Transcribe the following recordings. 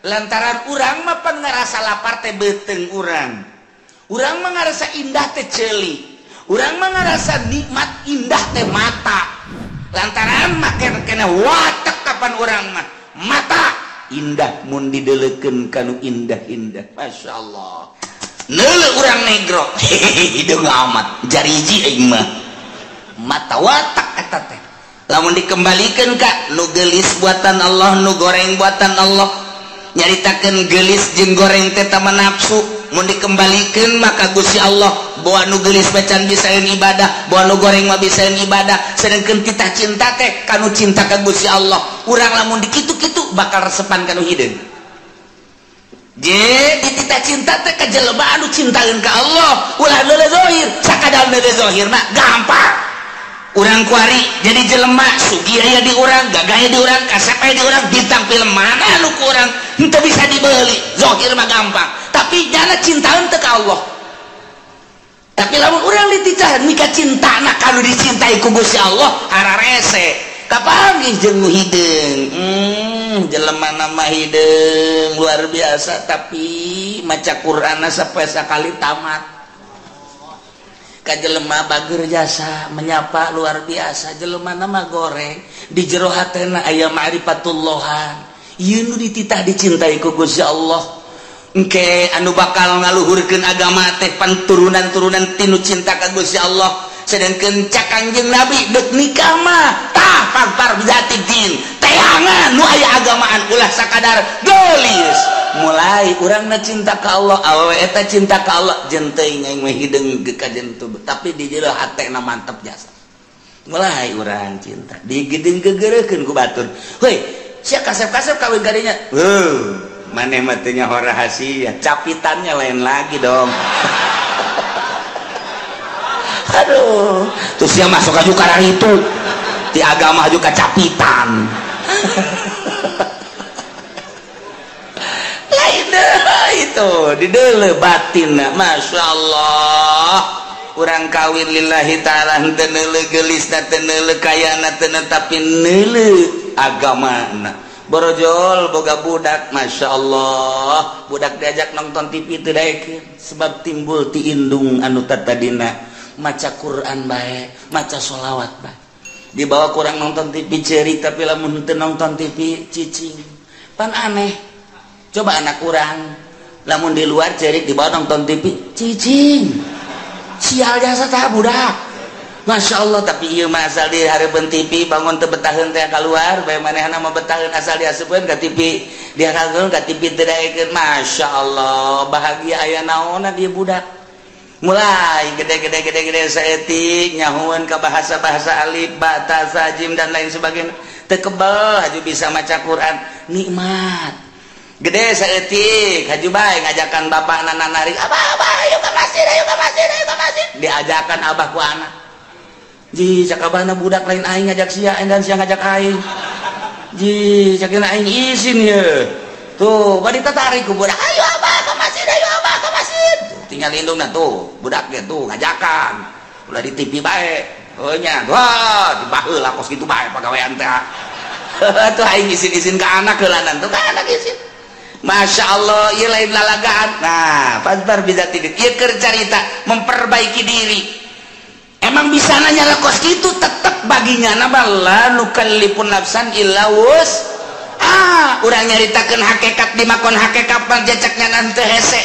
Lantaran urang mah pan ngarasa lapar teh beuteung urang. Urang mah ngarasa indah teh ceuli. Urang mah ngarasa nikmat indah teh mata. Lantaran mah kena watek kapan urang mah mata indah mun didelekeun kanu indah-indah. Masya Allah. Neuleuh urang negro. Hideung amat jariji aing mah. Mata watak eta teh. Lamun dikembalikan ka nu geulis buatan Allah, nu goreng buatan Allah. Nyaritakeun geulis jeung goreng teh tama nafsu. Mun dikembalikan maka Gusti Allah bawa nu geulis macan bisaeun ibadah, bawa nu goreng mah bisaeun ibadah. Sedangkeun titah cinta teh kanu cinta ka Gusti Allah. Urang lamun dikitu-kitu bakal resepan kanu hideung. Je dititah cinta teh ka jelema anu cintaeun ka Allah, ulah neuleuh zahir, sakadar neuleuh zahir mah gampang. Urang kuari jadi jelema sugih aya di urang, gagah aya di urang, kasep aya di urang, bintang film mana anu ku urang henteu bisa dibeli. Zahir mah gampang, tapi jana cintaeun teh ka Allah. Tapi lamun urang dititah nikah cintana kanu dicintai ku Gusti Allah hararese. Kapanggih jeung nu hideung. Jelema nama hideung luar biasa tapi maca Qur'anna sapoe sakali tamat. Ka jelema bager jasa menyapa luar biasa, jelema nama goreng di jero hatena aya ma'rifatullahan. Ieu nu dititah dicintai ku Gusti Allah. Engke anu bakal ngaluhurkeun agama teh panturunan-turunan tinu cinta ka Gusti Allah. Sedangkeun cak Kangjeng Nabi deuk nikah mah tah pagpar bizati din teangan nu aya agamaan ulah sakadar geulis. Mulai urangna cinta ka Allah, awewe eta cinta ka Allah, jeung teuing aing mah hideung ge ka jeung tubuh, tapi di jero hatena mantep jasa. Mulai urang cinta digedeng gegereukeun ku batur. Heuy, sia kasep-kasep kawin ka dinya. Heuh, maneh mah teu nyaho rahasia, capitannya lain lagi dong. Aduh, terus dia masuk aja karena itu di agama juga capitan. Lain deh itu di deuleu batinna, Masya Allah. Urang kawin lillahi ta'ala henteu neuleuh geulisna, teu neuleuh kayana, teu tapi neuleuh agamana. Borojol boga budak, Masya Allah. Budak diajak nonton TV teu daekeun sebab timbul ti indung anu tatadina maca Quran bae, maca sholawat bae. Dibawa kurang nonton TV cerik tapi lamun teu nonton TV cicing. Pan aneh. Coba anak urang lamun di luar cerik dibawa nonton TV cicing. Sial jasa tah budak. Masya Allah, tapi ieu mah asal di hareupeun TV bangun teu betaheun teh kaluar, bae manehna mah betaheun asal diasupkeun ka TV, dihareupeun ka TV teu daekeun. Masya Allah, bahagia aya naonna ieu budak. Mulai gede-gede-gede-gede saeutik nyahueun ka bahasa-bahasa alif, ba, ta, sa, jim dan lain sebagainya. Teu kebel haju bisa maca Quran, nikmat. Gede saeutik haju bae ngajakan bapakna nanarik, "Abah, abah, ayo ka masjid, ayo ka masjid, ayo ka masjid." Diajakan abah ku anak. Ji, cak abahna budak lain aing ngajak sia, dan sia ngajak aing. Ji, cak aing isin ye. Tuh, bari tatarik ku budak, "Ayo abah ka masjid, ayo abah ka masjid." Tinggal indungna tuh, budaknya tuh ngajakan. Ulah di TV bae. Heuh nya, wah, dibaheula kos kitu bae pagawean teh. Tuh aing isin-isin ka anak heulanan tuh ka anak isin. Masya Allah, ieu lain lalagaan. Nah, pasbar bisa tidik. Ieu keur carita memperbaiki diri. Emang bisa nanya lah kos kitu tetep baginya nama la nukallifun nafsan illa wus. Ah, urang nyaritakeun hakikat di makon hakikat panjacaknya nanti hese.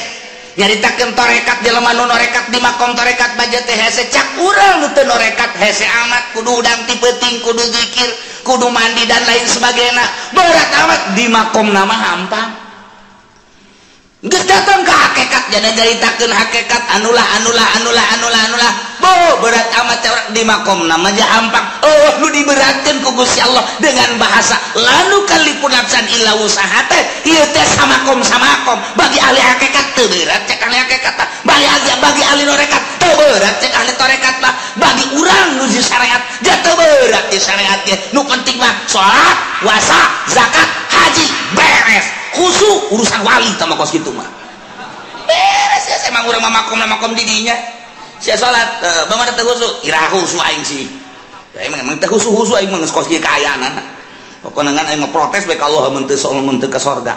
Nyaritakeun torekat di lemah nu norekat di makom torekat baja teh hese. Cak urang nu teu norekat hese amat kudu udang ti peuting, kudu zikir, kudu mandi dan lain sebagainya. Berat amat di makom nama hampang. Geus datang ke hakikat jadi nyaritakeun hakikat anulah anulah anulah anulah anulah. Bo berat amat di makom nama aja hampang. Oh nu diberatkeun ku Gusti Allah dengan bahasa lanu kalipun nafsan illa wusaha teh ieu teh samakom samakom bagi ahli hakikat teu berat cek ahli hakikat tah, bagi ahli norekat teu berat cek ahli torekat mah, bagi urang nu di syariat ja teu berat di syariat ge. Nu penting mah salat, puasa, zakat, haji beres. Khusu urusan wali sama kos kitu mah beres ya. Emang urang mah makom makom di dinya sia salat bagaimana teu khusu iraha khusu aing sih. Ya, emang teu khusu khusu aing mah geus kos kieu kaayaanana. Pokona ngan aing mah protes bae ka Allah mun teu soal mun teu ka sorga.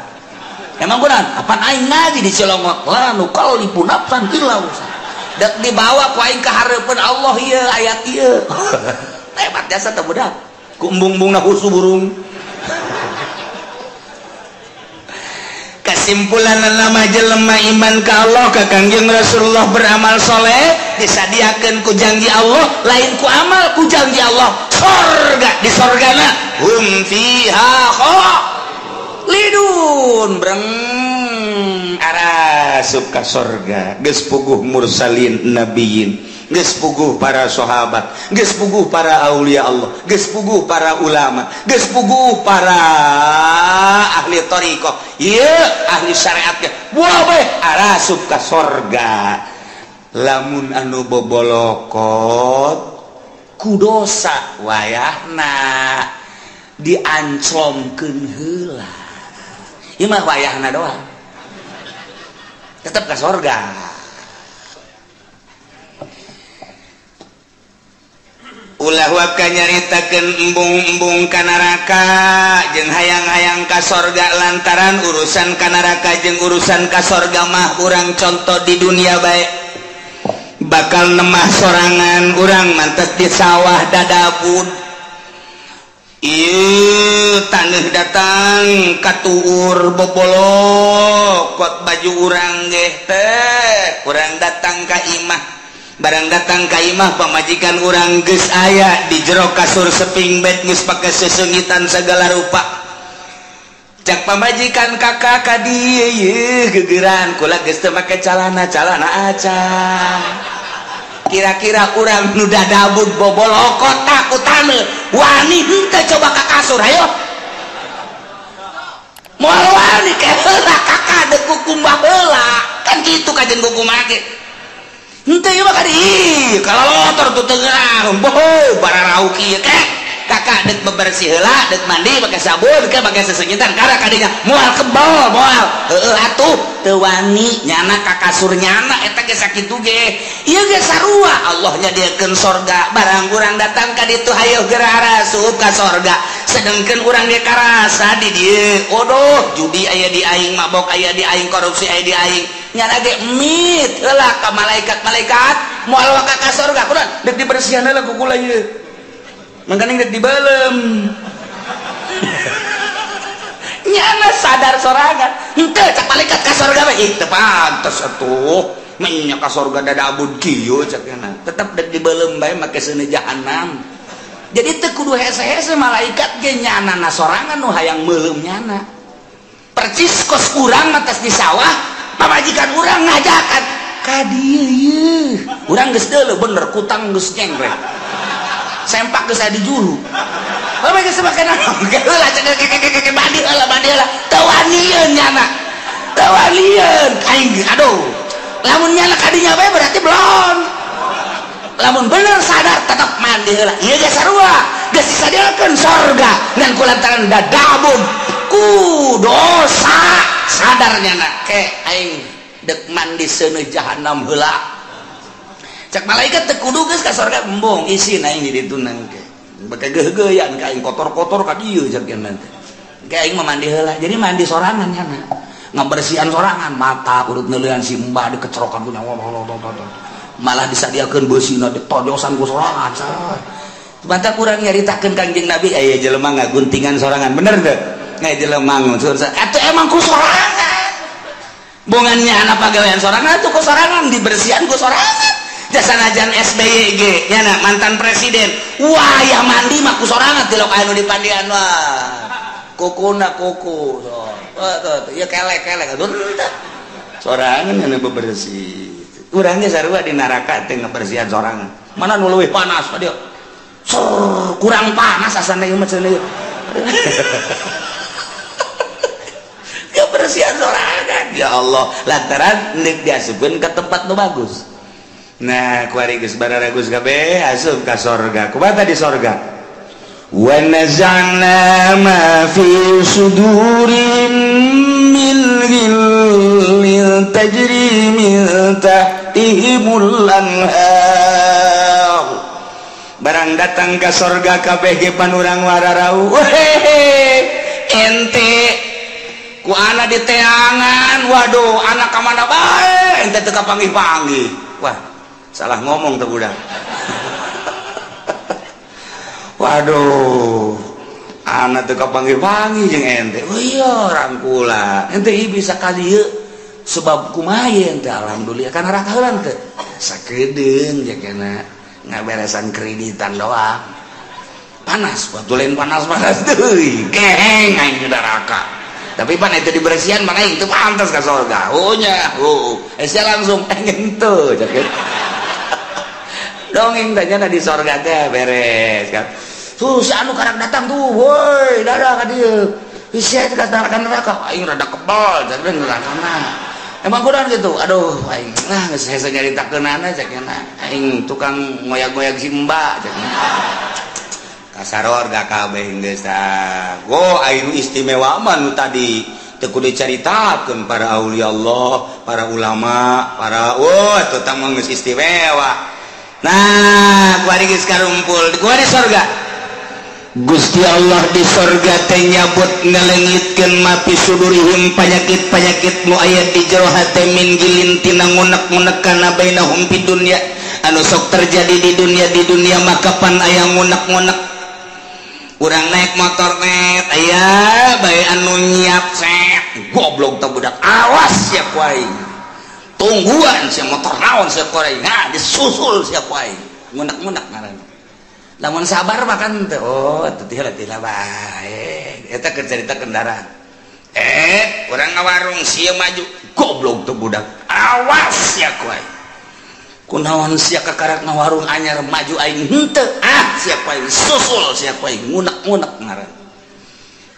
Emang kunaon? Apaan aing ngaji di Cilongok? La nukallifu nafsan illa wus'aha. Dek dibawa ku aing ka hareupeun Allah ieu ayat ieu. Hebat jasa teh budak. Ku embung-embungna husu burung. Kesimpulan nama jelema iman ka Allah ka Kangjeng Rasulullah beramal soleh disadiakeun ku janji Allah, lain ku amal ku janji Allah sorga, di sorgana hum fiha khalidun breng arasup ka sorga. Geus puguh mursalin nabiyin, geus puguh para sahabat, geus puguh para aulia Allah, geus puguh para ulama, geus puguh para ahli thariqah, ieu ahli syariat ge buah bae arasup ka sorga. Lamun anu bobolokot ku dosa wayahna dianclomkeun heula. Ieu mah wayahna doang tetep ka sorga. Ulah waka nyaritakeun embung-embung ka neraka jeung hayang-hayang ka sorga, lantaran urusan ka neraka jeung urusan ka sorga mah urang contoh di dunia bae. Bakal nemah sorangan urang mantes di sawah dadabud. Ieu taneuh datang katuur bobolokot baju urang geh teh, urang datang ka imah. Barang datang ka imah pamajikan urang geus aya di jero kasur seping bed geus pake sesengitan segala rupa. Cak pamajikan kakak ka dieu yeuh gegeran kula geus teu make calana, calana acan. Kira-kira urang nu dadabud bobolokot ku taneuh wani henteu coba ka kasur hayo. Moal wani ke heula kakak deuk kukumbah heula. Kan kitu kajen kukumbah ge. Henteu ieu mah ka dieu kalalotor tuh tengah boho bararauh kieu teh kakak dek bebersih heula dek mandi pakai sabun ke pakai sesenyitan kara kadinya moal kebal moal heueuh atuh teu wani nyana ka kasur nyana eta ge sakitu ge ieu ge sarua Allah nyadiakeun sorga barang urang datang ka ditu hayoh geura arasup ka sorga sedengkeun urang ge karasa di dieu odoh judi aya di aing mabok aya di aing korupsi aya di aing nyana ge mit heula ka malaikat-malaikat moal ka ka sorga kunaon dek dibersihan heula ku kula ieu mangkaning dek dibelem nyana sadar sorangan henteu cak malaikat ka sorga mah ih teu pantes atuh menya ka sorga dadabud kieu cak nyana tetep dek dibelem bae make seuneu jahanam. Jadi teu kudu hese-hese malaikat ge nyana na sorangan nu hayang meuleum nyana percis kos urang mah tas di sawah pamajikan urang ngajakan ka dieu ieu urang geus deuleu bener kutang geus nyengkrek sempak geus aya di juru. Heuh geus make naon? Heula cek mandi heula mandi heula. Teu wanieun nyana. Teu wanieun aing aduh. Lamun nyana ka dinya bae berarti belum. Lamun bener sadar tetep mandi heula. Ieu ge sarua. Geus disadiakeun sorga ngan kulantaran dadabun ku dosa sadar nyana ke aing dek mandi seuneu jahanam heula. Cak malaikat teu kudu geus ka sorga embung isin aing di ditu nangke. Bake geugeuyan ka aing kotor-kotor ka dieu cak yen teh. Ke aing mah mandi heula. Jadi mandi sorangan nyana. Ngabersihan sorangan mata urut neuleuan si mbah dikecerokan ku nyawa. Malah disadiakeun beusina ditojosan ku sorangan. Mata kurang nyaritakeun Kangjeng Nabi aya jelema ngaguntingan sorangan. Bener teu? Aya jelema ngunsur. Atuh emang ku sorangan. Bongan nyana pagawean sorangan atuh ku sorangan dibersihan ku sorangan. Jasanajan SBY ge nyana mantan presiden wah ya mandi mah ku sorangan tilok anu di pandian wah kukuna kuku so tuh ya kelek-kelek aduh sorangan anu bebersih urang ge sarua di neraka teh ngabersihan sorangan mana nu leuwih panas dia kurang panas asana ieu mah cenah kebersihan sorangan ya Allah lantaran deuk diasupkeun ka tempat nu bagus. Nah, kuari geus bararagus kabeh asup ka sorga. Kumaha di sorga? Wa naza'na ma fi sudurim min ghillin tajri min tahtihimul anhar. Barang datang ka sorga kabeh ge panurang wararau. Ente Ku anak di teangan, waduh, anak ka mana bae ente teu kapanggih-panggih. Wah, salah ngomong teh budak. Waduh, anak teu kapanggih-panggih jeung ente. Oh iya, rangkula. Ente ieu bisa ka dieu sebab kumaha ente, alhamdulillah kana neraka heula teh. Sakedeung jakena ngaberesan kreditan doang. Panas, batu lain panas-panas deui. Keheng aing di neraka. Tapi pan itu dibersihan mah aing teu pantas ka surga. Oh nya, oh. Sia langsung henteu cek. Dongeng tanya di surga teh beres kan. Tuh si anu karang datang tuh, woi, dadah ka dieu. Sia teh ka neraka, aing rada kebal cek nerakana. Emang kurang gitu. Aduh, aing lah geus hese nyaritakeunana cek aing tukang ngoyag-ngoyag si Mbak cek. Kasaror gak kabeh geus tah. Go aing istimewa mah nu tadi teu kudu dicaritakeun para aulia Allah, para ulama, para wah eta tah mah geus istimewa. Nah, kuari geus karumpul, kuari sorga. Gusti Allah di sorga teh nyabut ngalengitkeun mapi sudurihim panyakit-panyakit nu aya di jero hate min gilin tina ngunek-ngunek kana bainahum fid dunya anu sok terjadi di dunia maka pan aya ngunek-ngunek. Urang naik motor net aya bae anu nyiap set goblok teh budak awas sia ku aing tungguan sia motor naon sia ku aing nah disusul sia ku aing ngunek-ngunek ngaranna lamun sabar mah kan teh oh teh teh bae eta keur carita kendaraan urang ngawarung sia maju goblok teh budak awas sia ku aing kunaon sia kakarak ngawarung anyar maju aing henteu ah sia ku aing susul sia ku aing ngunek-ngunek ngaran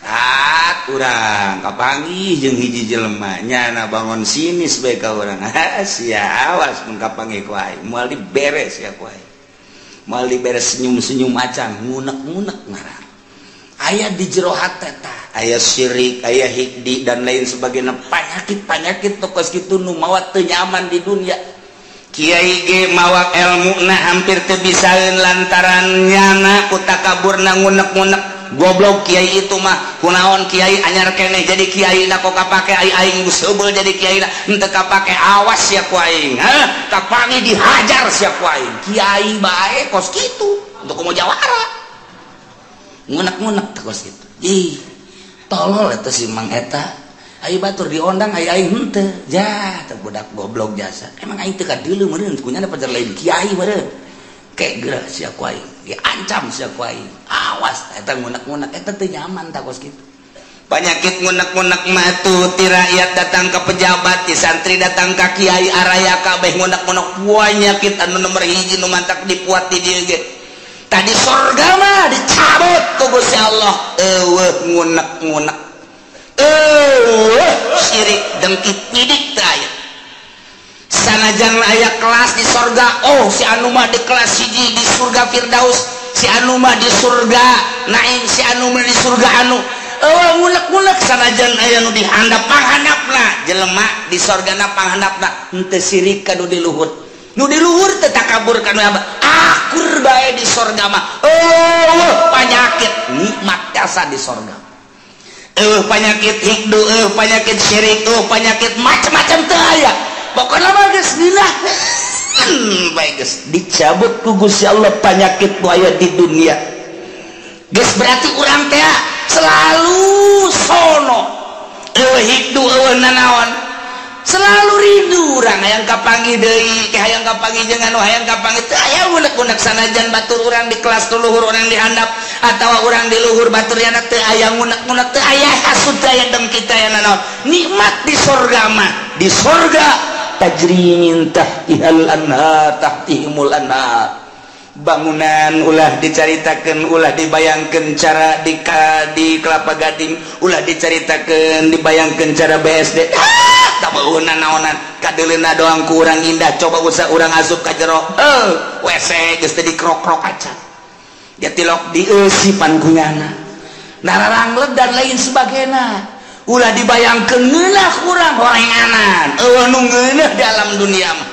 ah urang kapanggih jeung hiji jelema nyana bangun sinis bae ka urang ah sia awas mun kapanggih ku aing moal diberes sia ku aing moal diberes senyum-senyum acan ngunek-ngunek ngaran aya di jero hate tah aya syirik aya hikdi dan lain sebagainya panyakit-panyakit tokos kitu nu mawa teu nyaman di dunia. Kiai ge mawa elmuna hampir teu bisaeun lantaran nyana ku takaburna ngunek-ngunek goblok kiai itu mah kunaon kiai anyar keneh jadi kiai na kok kapake ai aing geus jadi kiai na henteu kapake awas sia ku aing hah kapangi dihajar sia ku aing kiai bae kos kitu untuk komo jawara ngunek-ngunek teh kos kitu ih tolol eta si Mang eta ayo batur diondang ayo aing henteu ja teh budak goblok jasa emang aing teu kadeuleu meureun kunyana pacar lain kiai meureun kek geura sia ku aing diancam sia ku aing awas eta ngunek-ngunek eta teu nyaman tah kos kitu penyakit ngunek-ngunek mah tuh ti rakyat datang ke pejabat ti santri datang ka kiai araya kabeh ngunek-ngunek penyakit anu nomor hiji nu mantak dipuat di dieu ge tadi sorga mah dicabut ku Gusti Allah eueuh ngunek-ngunek syirik dengki pidik teh aya sanajan aya kelas di sorga oh si anu mah di kelas hiji di surga Firdaus si anu mah di surga Naim si anu mah di surga anu ngunek-ngunek sanajan aya nu dihandap panghandapna jelema di sorgana panghandapna henteu sirik ka nu di luhur nu di luhur teh takabur ka nu akur bae di sorga mah panyakit nikmat jasa di sorga penyakit hikdu, penyakit syirik, penyakit macam-macam teu aya. Pokona mah geus ngeunah. Bae geus dicabut ku Gusti Allah penyakit nu aya di dunia. Geus berarti urang teh selalu sono. Eueuh hikdu eueuh nanaon. Selalu rindu urang hayang kapanggih deui, hayang kapanggih jeung anu hayang kapanggih teu aya unek-unek sanajan batur urang di kelas luhur urang di handap atawa urang di luhur batur yana teu aya ngunek-ngunek teu aya hasud teu aya dengki teu aya nanaon. Nikmat di sorga mah, di sorga tajri min tahtihal anhar tahtihimul anhar. Bangunan ulah dicaritakeun ulah dibayangkeun cara di Kelapa Gading ulah dicaritakeun dibayangkeun cara BSD tak beunan naonan kadeuleuna doang ku urang indah coba usah urang asup ka jero WC geus teh dikrok-krok acan dia tilok dieusipan ku nyana nararanglet dan lain sebagainya ulah dibayangkeun ngeunah urang horenganan eueuh nu ngeunah dalam dunia mah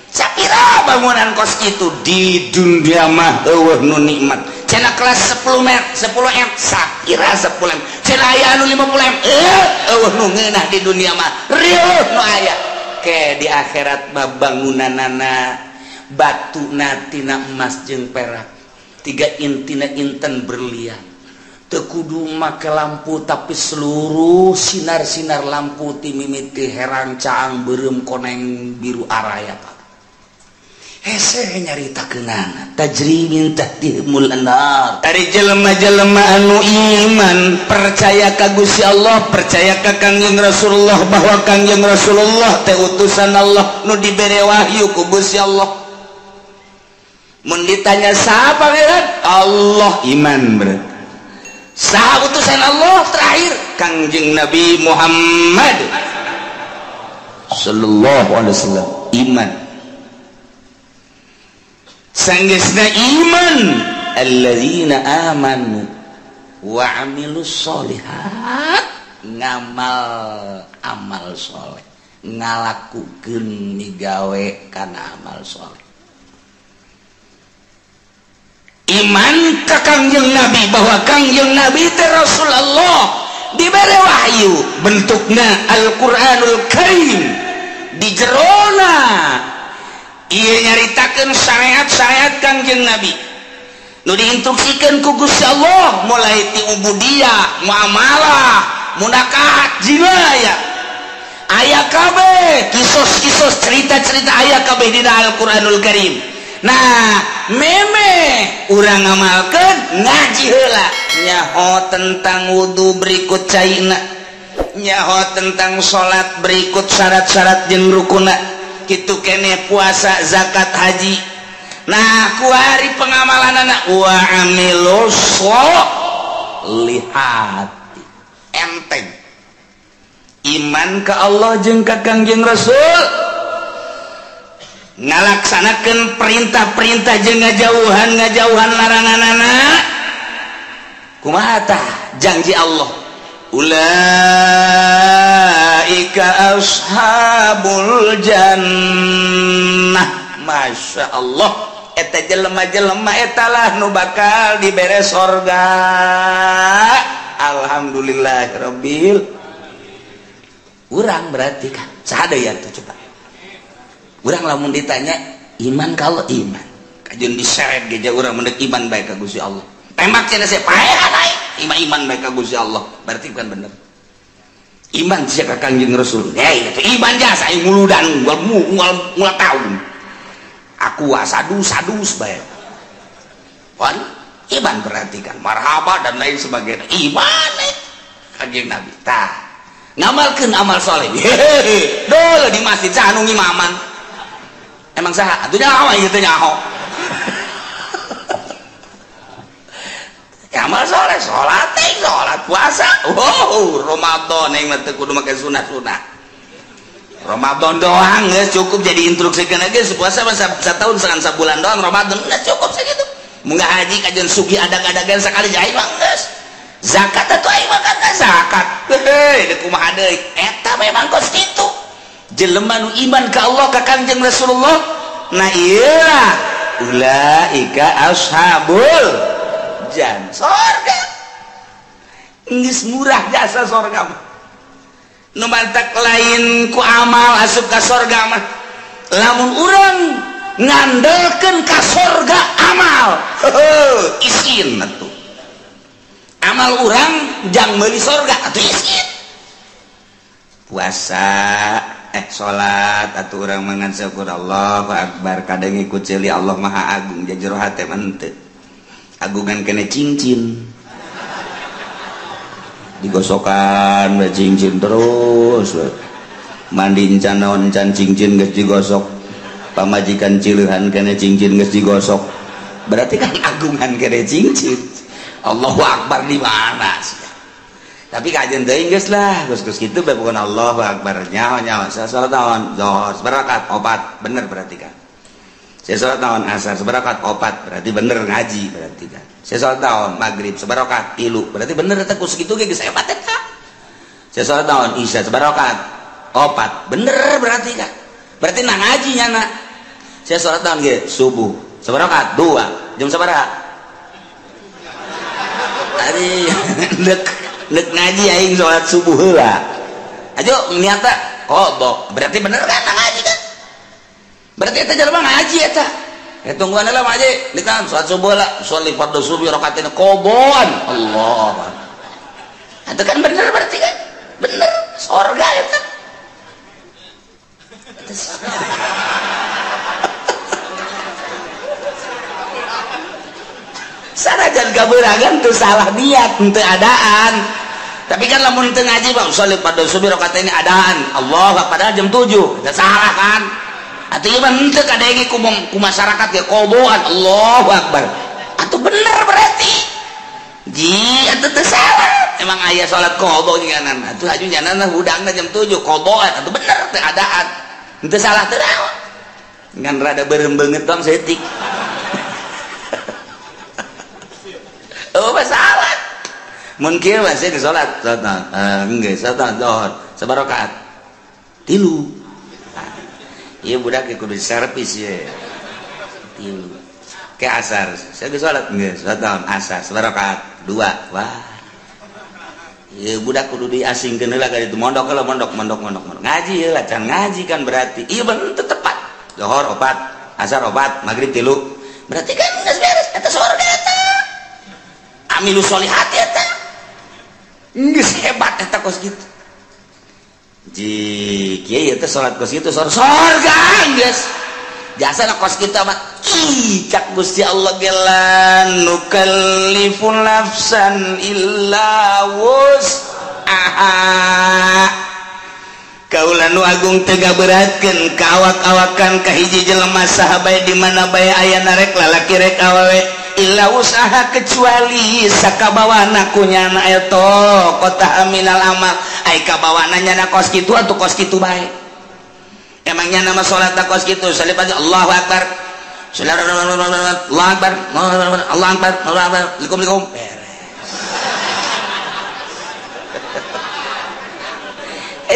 sapira bangunan kos itu di dunia mah eueuh nu nikmat cenah kelas 10 m 10 m sapira 10 m Cenah aya anu 50 M. Eueuh nu ngeunah di dunia mah. Riuh nu aya. Ke di akhirat mah bangunanana batuna tina emas jeung perak. Tiga intina inten berlian. Teu kudu make lampu tapi seluruh sinar-sinar lampu ti mimiti herang caang beureum koneng biru araya Pak. Hese nyaritakeunana tajri min tahtihimul anhar. Ari jelema-jelema anu iman percaya ka Gusti Allah, percaya ka Kangjeng Rasulullah bahwa Kangjeng Rasulullah teh utusan Allah nu dibere wahyu ku Gusti Allah. Mun ditanya saha pangeran? Allah, iman berarti. Saha utusan Allah terakhir? Kangjeng Nabi Muhammad sallallahu alaihi wasallam, iman. Sanggeusna iman alladzina amanu wa amilus sholihat, ngamal amal soleh, ngalakukeun migawe kana amal soleh. Iman ka Kangjeng Nabi bahwa Kangjeng Nabi teh Rasulullah dibere wahyu bentukna Al-Qur'anul Karim di jerona ieu nyaritakeun syariat-syariat Kangjeng Nabi nu diinstruksikeun ku Gusti Allah mulai ti ubudiyah, muamalah, munakahat, jinayah aya kabeh kisos-kisos cerita-cerita aya kabeh dina Al-Qur'anul Karim. Nah, meme urang ngamalkeun ngaji heula nyaho tentang wudu berikut caina, nyaho tentang salat berikut syarat-syarat jeung rukuna, kitu keneh puasa, zakat, haji. Nah, kuari pengamalanana wa amilus sholihat. Enteng. Iman ka Allah jeung ka Kangjeng Rasul, ngalaksanakeun perintah-perintah jeung ngajauhan-ngajauhan laranganana. Kumaha tah janji Allah? Ulaika ashabul jannah. Masya Allah, eta jelema-jelema eta lah nu bakal dibere sorga. Alhamdulillahirabbil. Urang berarti kan saha deui atuh coba. Urang lamun ditanya iman kalau iman kajeun diseret ge urang mendek iman bae ka Gusti Allah. Tembak cenah saya paehan aing iman bae ka Gusti Allah, berarti bukan bener. Iman sia ka Kangjeng Rasul. Hei, itu iman jasa aing nguludan ngul taun. Aku sadus-sadus bae. Wan iman berarti kan marhaba dan lain sebagainya. Iman Kangjeng Nabi. Tah, ngamalkeun amal soleh. Hehehe, dole di masjid saha nu ngimaman. Emang saha? Atuh nyaho ieu teh nyaho. Amal soleh, salat teh, salat puasa. Oh, Ramadan aing mah teu kudu make sunah-sunah. Ramadan doang geus cukup jadi instruksikeun geus puasa mah satahun sabulan doang Ramadan geus cukup sakitu. Mun haji kajeun sugih adag-adagan sakali aing mah geus. Zakat atuh aing mah kata zakat. Heuh, deuk kumaha deui? Eta memang kos kitu. Jelema nu iman ka Allah ka Kangjeng Rasulullah, nah ieu ulaika ashabul jan sorga. Geus murah jasa sorga mah. Nu mantak lain ku amal asup ka sorga mah. Lamun urang ngandelkeun ka sorga amal, heuh, isin atuh. Amal urang jang meuli sorga atuh isin. Puasa salat atuh urang mangan syukur Allahu akbar kadang ngikut ceuli Allah Maha Agung jero hate mah henteu. Agungan kene cincin digosokan we cincin terus we. Mandi encan naon encan cincin geus digosok, pamajikan cileuhan kene cincin geus digosok, berarti kan agungan kene cincin. Allahu akbar di mana sih? Tapi kajian teuing geus lah, geus-geus kitu bae bukan Allahu akbar nyaho-nyaho. Saya salat naon? Zuhur sabarakat opat, bener berarti kan. Saya salat naon? Asar sabarakat opat, berarti bener ngaji berarti kan. Saya salat naon? Maghrib sabarakat tilu, berarti bener eta ku sakitu ge geus hebat eta. Saya salat naon? Isya sabarakat opat, bener berarti kan. Berarti nah ngaji nyana. Saya salat naon ge? Subuh sabarakat dua, jam sabaraha? Tadi dek Nek ngaji aing salat subuh heula. Ayo niatna qadha. Berarti bener kan ngaji kan? Berarti eta jelema ngaji eta. Eh tungguan heula ngaji, dikan salat subuh lah, sholli fardhu subuh rakaatain qadhaan. Allah. Itu kan bener berarti kan? Bener, sorga eta. Sanajan kaberangan teu salah niat, teu adaan. Tapi kan lamun teu ngaji bang, sholli fardhu subuh rakaatain adaan. Allah padahal jam 7. Eta salah kan? Atuh ieu mah henteu kadenge ku masyarakat ge qadhaan. Allahu akbar. Atuh bener berarti. Ji atuh teu salah. Emang aya salat qadha nyanan. Atuh haju nyanan hudangna jam 7 qadhaan. Atuh bener teu adaan. Henteu salah teu naon. Ngan rada beureum beungeut tong saeutik. Oh masalah. Mun kieu mah sih salat salat geus salat zuhur sabarakaat. 3. Iya budak kudu servis ye. 3. Ke asar. Saya geus salat geus salat asar sabarakaat 2. Wah. Ieu budak kudu diasingkeun heula ka ditu mondok heula mondok mondok mondok mondok. Ngaji heula can ngaji kan berarti. Ieu bener tepat. Zuhur 4, asar 4, magrib 3. Berarti kan geus beres eta surga eta. Amilu sholihat eta. Geus hebat eta kos kitu. Ji kieu teh salat kos kitu sorga geus. Jasana kos kitu mah ih cak Gusti Allah ge la nukallifu nafsan illa wus'aha. Kaula nu agung teu gaberatkeun ka awak-awakan ka hiji jelema saha bae di mana bae aya rek lalaki rek awewe illa usaha kecuali sakabawana ku nyana eta kota minal amal ai kabawana nyana kos kitu atuh kos kitu bae. Emangnya nama salat kos kitu salib aja Allahu akbar. Allahu akbar. Allahu akbar. Allahu akbar. Likum-likum. Beres.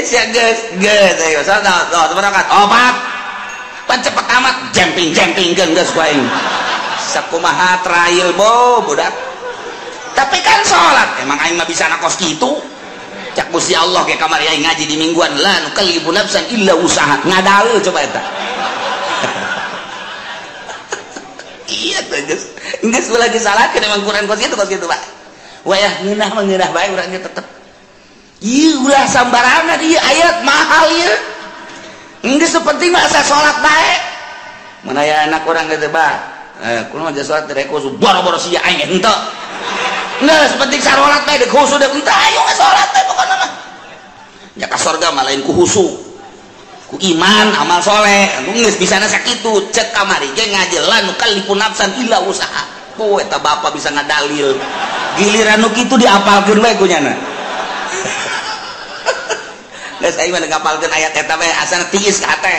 Sia geus geus ayo salat berangkat. Opat. Pan cepet amat jemping-jempingkeun geus ku aing. Sakumaha trail bo budak. Tapi kan salat emang aing mah bisa kos kitu. Cak Gusti Allah ke kamari aing ngaji di mingguan la nukallifu nafsan illa usaha. Ngadaeul coba eta. Iya teh geus. Geus ulah disalahkeun emang Quran kos kitu Pak. Wayah ngeunah mah ngeunah bae urang ge tetep. Ieu ulah sambarangan ieu ayat mahal ieu. Geus penting mah asa salat bae. Mun aya anak urang geus bah. Kulo mah salat teh khusus boro-boro sia aing henteu. Geus penting sarolat bae deuk khusus deuk henteu ayo geus salat bae pokona mah. Nya ka sorga mah lain ku khusu. Ku iman amal soleh. Geus bisana sakitu cek kamari ge ngaji la nukallifu nafsan illa usaha. Po eta bapa bisa ngadalil. Giliran nu kitu diapalkeun bae ku nyana. Geus aing mah ngapalkeun ayat eta bae asana tiis ka hate.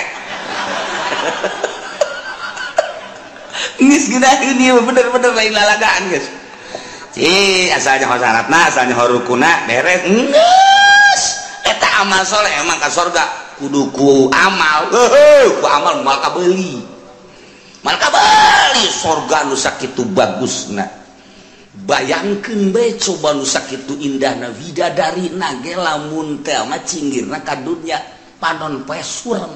Geus geunaheun ieu bener-bener lain lalagaan geus. Ci asalnya ho syaratna, asalnya ho rukuna beres. Geus eta amal soleh emang ka sorga kudu ku amal. Heuh, ku amal moal kabeuli. Moal kabeuli sorga nu sakitu bagusna. Bayangkeun bae coba nu sakitu indahna widadarina ge lamun teh mah cinggirna ka dunya panon poe surem.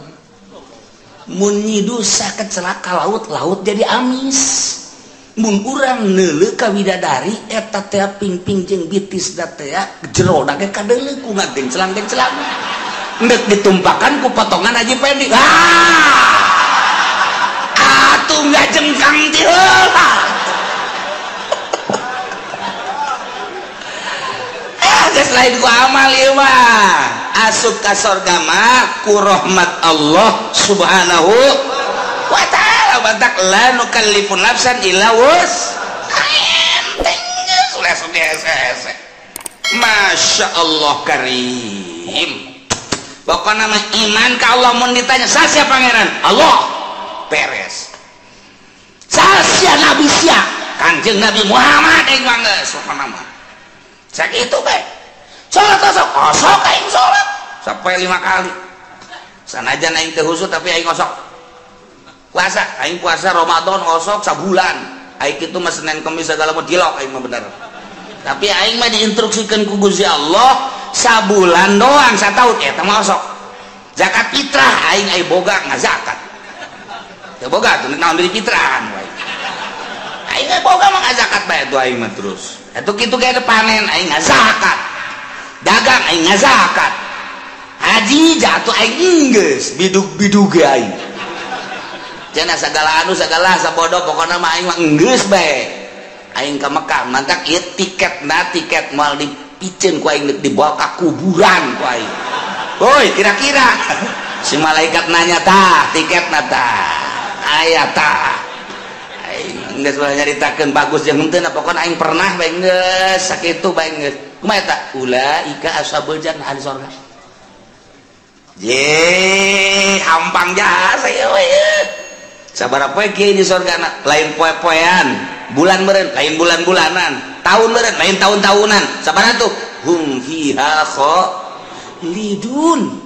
Mun nyidusa kecelaka laut-laut jadi amis. Mun urang neuleuh ka widadari eta teh pingping jeung bitis da teh jerona ge kadeuleuh ku ngagencelang-gencelang. Endek ditumpakan ku potongan Haji Pendi. Ah! Atuh ngajengkang ti heula. Ah, geus lain ku amal ieu mah. Asup ka sorga mah ku rahmat Allah Subhanahu wa ta'ala. Batak la nukallifu nafsan illa wus'aha. Enteng geus ulah sok hese-hese. Masya Allah karim. Pokokna mah iman ka Allah mun ditanya sasia pangeran? Allah. Beres. Sasia nabi sia? Kanjeng Nabi Muhammad aing mah geus pokona mah. Sakitu bae. Salat osok, osok aing salat sampai 5 kali. Sanajan aing teu khusyuk tapi aing osok. Puasa, aing puasa Ramadan osok sabulan. Aing kitu mah Senin Kamis segala mah dilok aing mah bener. Tapi aing mah diinstruksikeun ku Gusti Allah sabulan doang sataun eta mah osok. Zakat fitrah aing ai boga ngazakat. Teu boga tuh naon deui fitrahan wae. Aing ai boga mah ngazakat bae tuh aing mah terus. Atuh kitu ge panen aing ngazakat. Dagang aing ngazakat. Haji jatuh aing geus bidug-bidug ge aing. Cenah sagala anu sagala sabodo pokona mah aing mah geus bae. Aing ka Mekah mantak ieu tiketna tiket moal dipiceun ku aing dibawa ka kuburan ku aing. Woi kira-kira si malaikat nanya tah tiketna tah aya tah. Aing geus ulah nyaritakeun bagus jeung henteu pokona aing pernah bae geus sakitu bae geus. Kumaha eta? Ulaika ashabul jannah ahli surga. Ye hampang jasa ieu we. Sabaraha poe kieu di surga lain poe-poean. Bulan meureun lain bulan-bulanan, tahun meureun lain tahun-tahunan. Sabaraha tuh? Hum fiha khalidun.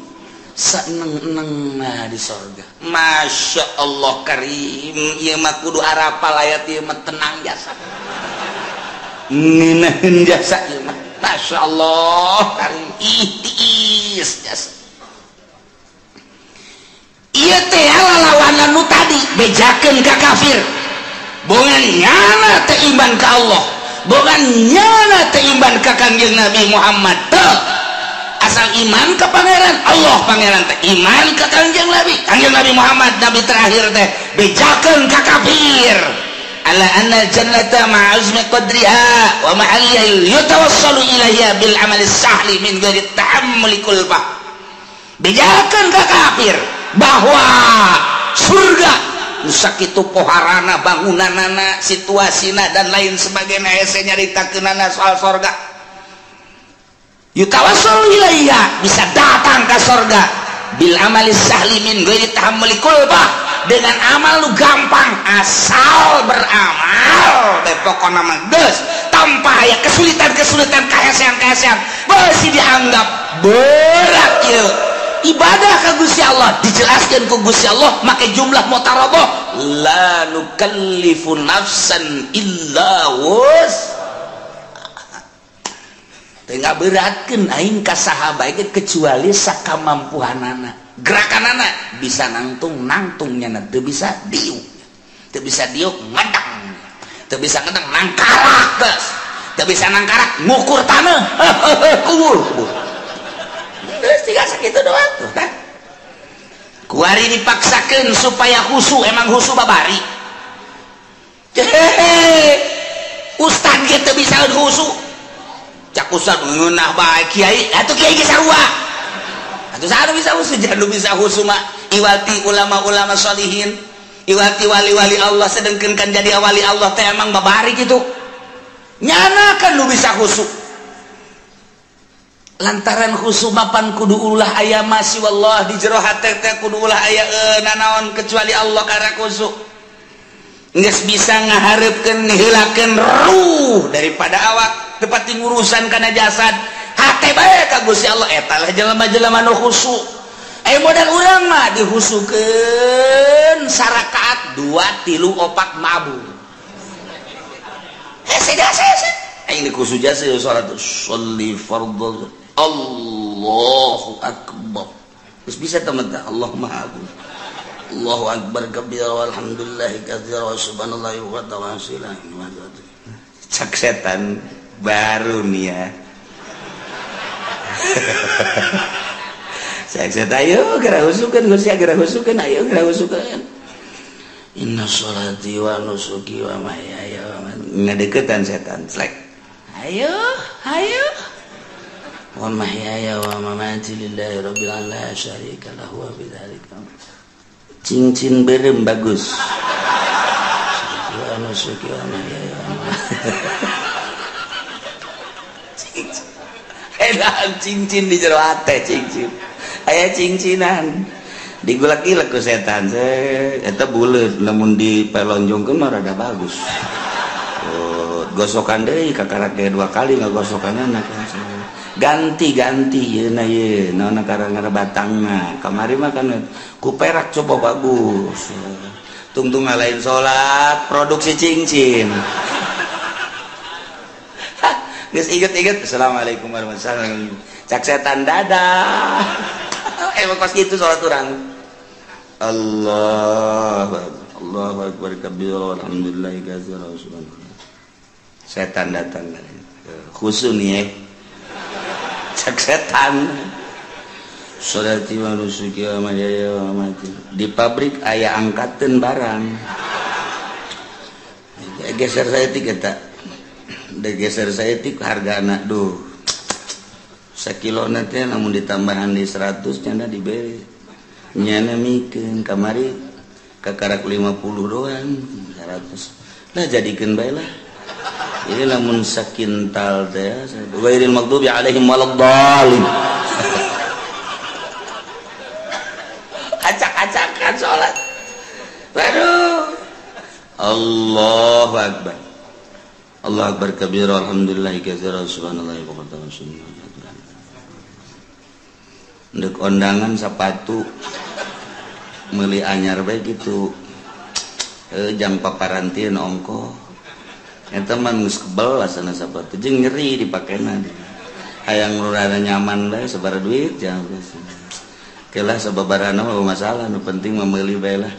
Saeneng-enengna di sorga. Masya Allah karim, ieu mah kudu arapal ayat ieu mah tenang jasa. Ngeunaheun jasa ieu mah. Masya Allah karim, ih tiis jasa. Ieu teh lalawanan nu tadi bejakeun ka kafir. Bongan nyana teu iman ka Allah, bongan nyana teu iman ka Kangjeng Nabi Muhammad teu. Asal iman ka pangeran Allah, pangeran teh iman ka Kangjeng Nabi, Kangjeng Nabi Muhammad nabi terakhir teh bejakeun ka kafir. Ala anna jannata ma'azmi qadriha wa ma'alliha yatawassalu ilaiha bil amali sahli min ghairi ta'ammuli kulfah. Bejakeun ka kafir bahwa surga sakitu poharana bangunanana situasina dan lain sebagainya hese nyaritakeunana soal sorga. Yutawassalu ilaiha bisa datang ke sorga bil amali sahli min ghairi tahammuli kulfah, dengan amal lu gampang asal beramal bae pokona mah geus tanpa aya kesulitan-kesulitan kahesean-kahesean beusi dianggap berat ieu. Ibadah ka Gusti Allah dijelaskan ku Gusti Allah make jumlah mutaraboh la nukallifu nafsan illa wus. Teu ngaberatkeun aing ka saha bae kecuali sakamampuhanana. Gerakanana bisa nangtung nangtungnya teu bisa diuk. Teu bisa diuk ngedang. Teu bisa ngedang nangkarak geus. Teu bisa nangkarak ngukur taneuh. Kubur kubur. Geus tiga sakitu doang tuh kan. Kuari dipaksakeun supaya khusu, emang khusu babari. Hehehe. Ustad ge teu bisa khusu. Cak ustad ngeunah bae kiai, atuh kiai ge sarua. Atuh saha nu bisa khusu? Jangan nu bisa khusu mah iwati ulama-ulama sholihin, iwati wali-wali Allah, sedengkeun kan jadi wali Allah teh emang babari kitu. Nyana kan nu bisa khusu. Lantaran khusu mapan kudu ulah aya masih wallah di jero hate teh kudu ulah aya nanaon kecuali Allah karena khusu. Geus bisa ngahareupkeun niheulakeun ruh daripada awak teu pati ngurusan kana jasad. Hate bae ka Gusti Allah eta lah jelema-jelema nu khusu. Aya modal urang mah dihusukeun sarakaat 2 3 4 mabur. Hese hese. Aing dikhusu jasa salat sholli fardhu Allahu akbar. Terus bisa teman Allah Maha Agung. Allahu akbar kabira walhamdulillahi katsira wa subhanallahi wa ta'ala. Cak setan baru nih ya. Cak setan ayo geura husukeun Gusti geura husukeun ayo geura husukeun. Inna sholati wa nusuki wa mahyaya wa mamati. Ngadeukeutan setan slek. Ayo ayo wa mahyaya wa mamati lillahi rabbil alamin la syarika lahu wa bidzalika. Cincin berem bagus. Wa nusuki wa mahyaya wa mamati. Cincin. Edan cincin di jero hate cincin. Aya cincinan. Digulak-gilak ku setan. Eta buleut lamun dipelonjongkeun mah rada bagus. Oh, gosokan deui kakarak ge 2 kali ngagosokanana. Ganti-ganti yeuna ye naon karang batangna. Kamari mah kan ku perak coba bagus. Tungtung lain salat produksi cincin. Geus inget-inget assalamualaikum warahmatullahi wabarakatuh. Cak setan dadah. Emang kos kitu salat urang. Allah Allahu akbar kabira walhamdulillahi katsira subhanallah. Setan datang khusu nih ya. Cak setan. Sholati wa nusuki wa mahyaya wa mamati. Di pabrik aya angkateun barang. Geser saya tiga tak. Geser saya tik harga anak duh. Sakilo nanti namun ditambahan di 100 nyana diberi. Nyana mikeun kamari kakarak 50 doang 100. Lah jadikeun bae lah. Ini lamun sakintal teh ghairil maghdubi alaihim waladdallin. Acak-acakan salat. Waduh. Allahu akbar. Allahu akbar kabira alhamdulillah katsira subhanallahi wa bihamdihi. Ndek ondangan sepatu meuli anyar bae kitu. Jang paparantin ongko. Eta mah geus kebel asana sapatu jeung nyeri dipakena. Hayang nu rada nyaman bae sabaraha duit jangan. Kelah sababarana mah masalah nu penting mah meuli bae lah.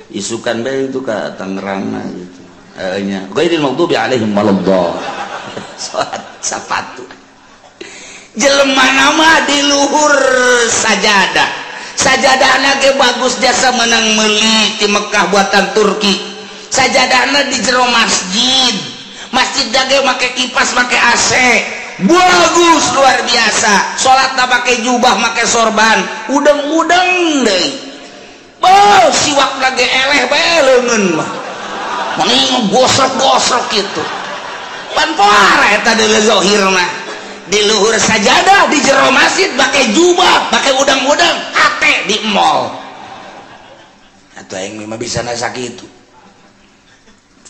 Isukan bae itu ka Tangerang mah gitu. Nya ghairil maghdubi alaihim waladdallin. Salat sapatu. Jelema nama di luhur sajadah. Sajadahna ge bagus jasa menang meuli ti Mekah buatan Turki. Sajadahna di jero masjid. Masjid ge make kipas, make AC. Bagus luar biasa. Salatna make jubah, make sorban, udeng-udeng deui. Oh, siwakna ge eleh bae leungeun mah. Mani gosok-gosok kitu. Pan poara eta deuleu zahirna. Di luhur sajadah di jero masjid pakai jubah, pakai udang-udang, hate di mall. Atuh aing mah bisa nasa kitu.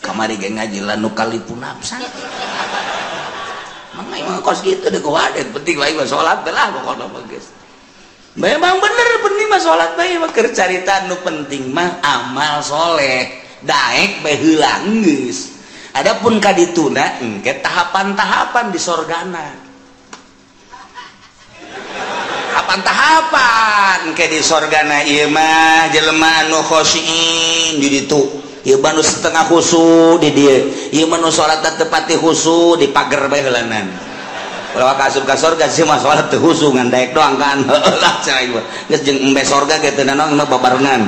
Kamari ge ngaji lanu kalipun nafsa. Mang aing mah kos kitu deui kuwadet, penting lain mah salat bae lah pokona mah geus. Memang bener penting mah salat bae mah keur carita nu penting mah amal soleh, daek bae heula geus. Adapun ka dituna engke tahapan-tahapan di sorgana. Tahapan-tahapan ke di sorgana ieu mah jelema anu khosyin di ditu. Ieu mah nu setengah khusu di dieu. Ieu mah nu salat teu pati khusu di pager bae heulanan. Ulah ka asup ka sorga sih mah salat teu khusu ngan daek doang kan. Heulah cenah ieu. Geus jeung embe sorga ge teu nanaon mah babarengan.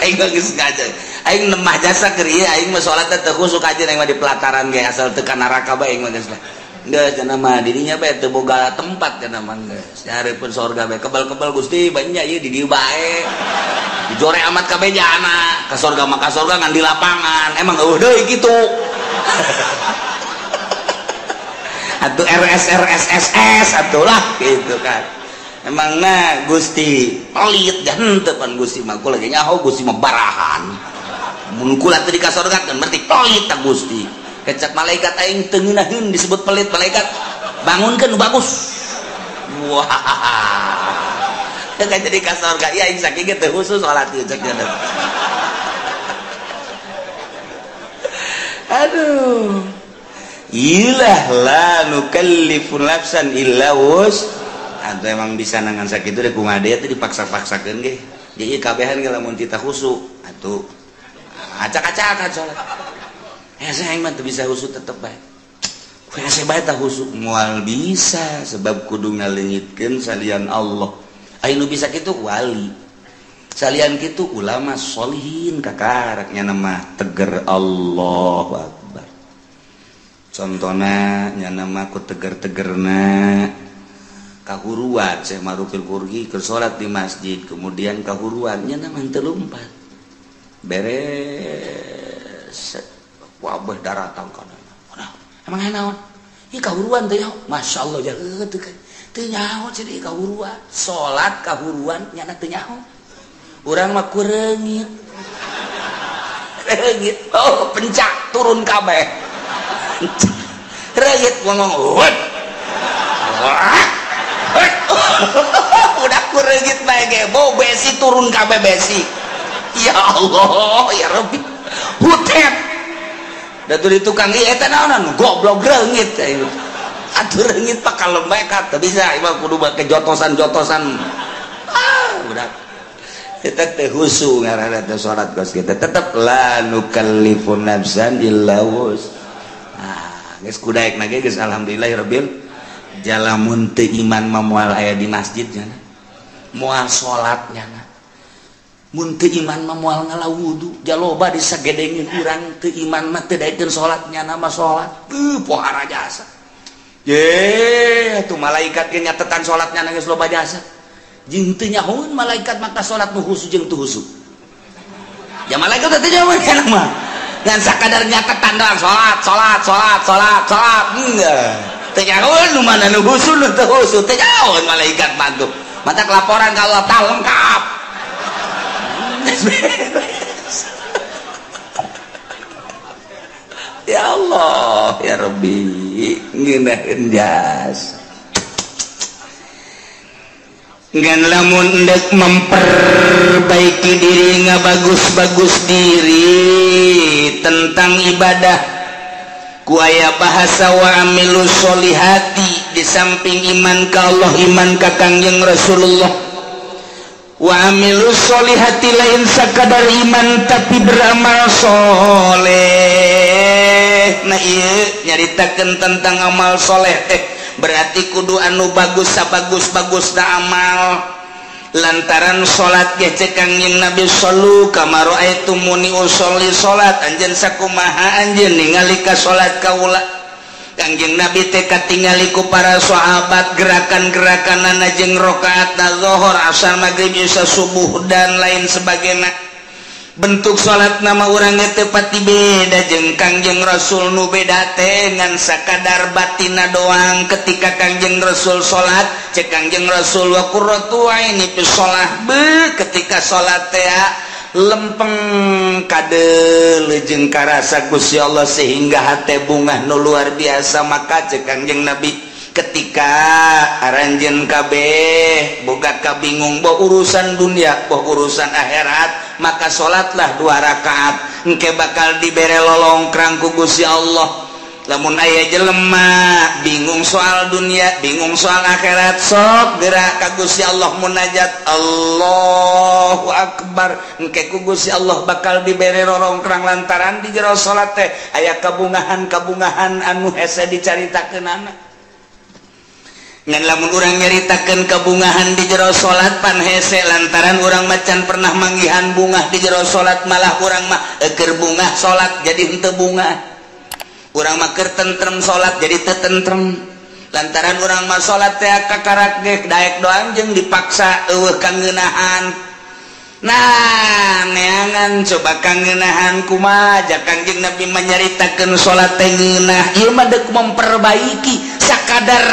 Aing geus ngaji. Aing nemah jasa keur ieu aing mah salat teu khusu kajeun aing mah di pelataran ge asal teu ka neraka bae aing mah geus lah. Geus cenah mah dirinya bae teu boga tempat cenah mah geus. Nyareupeun sorga bae kebal-kebal Gusti banyak ieu di dieu bae. Dijore amat kabeh jana, ka sorga mah ka sorga ngan di lapangan. Emang eueuh deui kitu. Atuh RS RS SS atuh lah gitu kan. Emang na Gusti pelit dan henteu pan Gusti mah kula ge nyaho Gusti mah barahan. Mun kula teu di ka sorga kan berarti pelit ta Gusti. Kecak malaikat aing teu ngeunaheun disebut pelit malaikat. Bangunkeun bagus. Wah. Teu jadi ka sorga ieu aing saking ge teu khusus salat ieu cek nya. Aduh. Ilah la nukallifu nafsan illa wus. Atau emang bisa nangan sakitu deh kumaha deui teh dipaksa-paksakeun ge. Jadi kabehan ge lamun tita khusu atuh acak-acakan salat. Hese aing mah teu bisa khusu tetep bae. Hese bae tah khusu moal bisa sebab kudu ngaleungitkeun salian Allah. Aya nu bisa kitu wali. Salian kitu ulama sholihin kakaraknya mah teger Allahu Akbar. Contohna nya mah ku teger-tegerna kahuruan Syekh Marufil Qurgi keur salat di masjid kemudian kahuruan nya mah teu lumpat. Beres wabah daratang kana. Emang naon? Ieu kahuruan teh nyaho. Masyaallah jaeuh teu teu nyaho cenah kahuruan. Salat kahuruan nyana teu nyaho. Urang mah kureungit. Reungit. Oh, pencak turun kabeh. Reungit ngomong, "Wet." Udah kureungit bae ge, bau besi turun kabeh besi. Ya Allah, ya Rabbi. Hutet. Da di tukang ieu eta naonan goblok reungit atuh reungit pak kalem bae teu bisa ieu kudu make jotosan-jotosan. Ah budak eta teh husu ngaranna teh salat kos kitu tetep la nukallifu nafsan illa wus. Ah geus kudaek na ge geus alhamdulillahirabbil jalamun teu iman mah moal aya di masjid nya moal salat nya mun teu iman mah moal ngala wudu jaloba disagedengin urang teu iman mah teu daekeun salat nya mah salat teu pohara jasa ye atuh malaikat ge nyatetan salat nya geus loba jasa jeung teu nyahoeun malaikat maka salat nu khusu jeung teu khusu ya malaikat teh nyahoeun kana mah ngan sakadar nyatetan doang salat salat salat salat salat enggak teu nyahoeun nu mana nu khusu nu teu khusu teu nyahoeun malaikat mah tuh matak laporan ka Allah tah lengkap. Ya Allah ya Rabbi ngeunaheun jasa ngan lamun endek memperbaiki diri ngabagus-bagus diri tentang ibadah ku aya bahasa wa amilus solihati di samping iman ka Allah iman ka Kangjeng Rasulullah wa amilus solihati lain sakadar iman tapi beramal soleh. Nah ieu nyaritakeun tentang amal soleh teh berarti kudu anu bagus sabagus-bagusna amal lantaran salat ge cek Kangjeng Nabi sallu kama raaitumuni usolli salat anjeun sakumaha anjeun ningali ka salat kaula. Kangjeng Nabi teh katingali ku para sahabat gerakan-gerakanana jeung rakaatna zuhur, asar, magrib, isya, subuh dan lain sebagainya. Bentuk salat nama urang teh pati beda jeung Kangjeng Rasul nu beda teh ngan sakadar batina doang. Ketika Kangjeng Rasul salat cek Kangjeng Rasul wa qurratu aini fi shalah be ketika salat teh lempeng kadeuleu jeung karasa Gusti Allah sehingga hate bungah nu luar biasa. Maka cek Kangjeng Nabi ketika aranjeun kabeh boga kabingung boh urusan dunia boh urusan akhirat maka salatlah 2 rakaat engke bakal dibere lolongkrang ku Gusti Allah. Lamun aya jelema bingung soal dunia bingung soal akhirat sok gerak ka Gusti Allah munajat Allahu Akbar engke ku Gusti Allah bakal dibere lolongkrang lantaran di jero salat teh aya kabungahan-kabungahan anu hese dicaritakeunana. Ngan lamun urang nyaritakeun kabungahan di jero salat pan hese lantaran urang macan pernah manggihan bungah di jero salat malah urang mah keur bungah salat jadi henteu bungah. Urang mah keur tentrem salat jadi teu tentrem lantaran urang mah salat teh kakarak ge daek doang jeung dipaksa eueuh kangeunahan. Nah neangan coba kangeunahan kumaha ja Kangjeng Nabi manyaritakeun salat teh ngeunah ieu mah deuk memperbaiki sakadar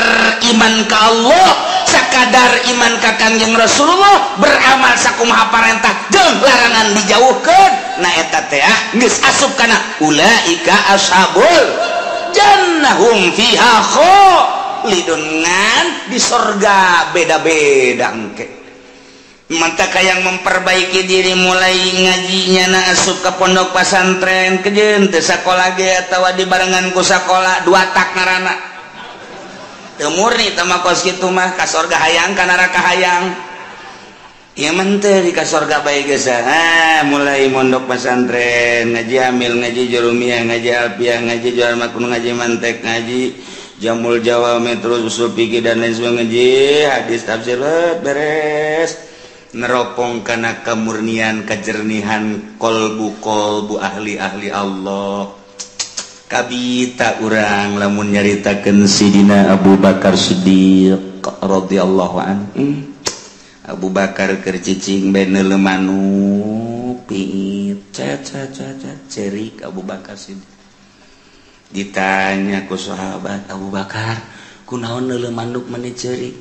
iman ka Allah sakadar iman ka Kangjeng Rasulullah beramal sakumaha parentah jeung larangan dijauhkeun. Nah eta teh geus asup kana ulaika ashabul jannahum fiha khalidun ngan di sorga beda-beda engke. Mantaka yang memperbaiki diri mulai ngajinya na asup ke pondok pesantren kejeun teu sakola ge atawa dibarengan ku sakola dua tak ngaranna teu murni teh mah kos kitu mah ka sorga hayang ka neraka hayang ieu mah teu di ka sorga bae geus. Ah mulai mondok pesantren ngaji amil ngaji jurumiyah ngaji alfiah ngaji jual makun ngaji mantek ngaji jamul jawami terus usul fikih dan lain sebagainya ngaji hadis tafsir beres neropong kana kemurnian kejernihan kolbu-kolbu ahli-ahli Allah. Kabita urang lamun nyaritakeun Sidina Abu Bakar Siddiq radhiyallahu anhu. Abu Bakar keur cicing bae neuleu manuk piit cat cat cat cerik Abu Bakar Siddiq. Ditanya ku sahabat, Abu Bakar kunaon neuleu manuk meni cerik?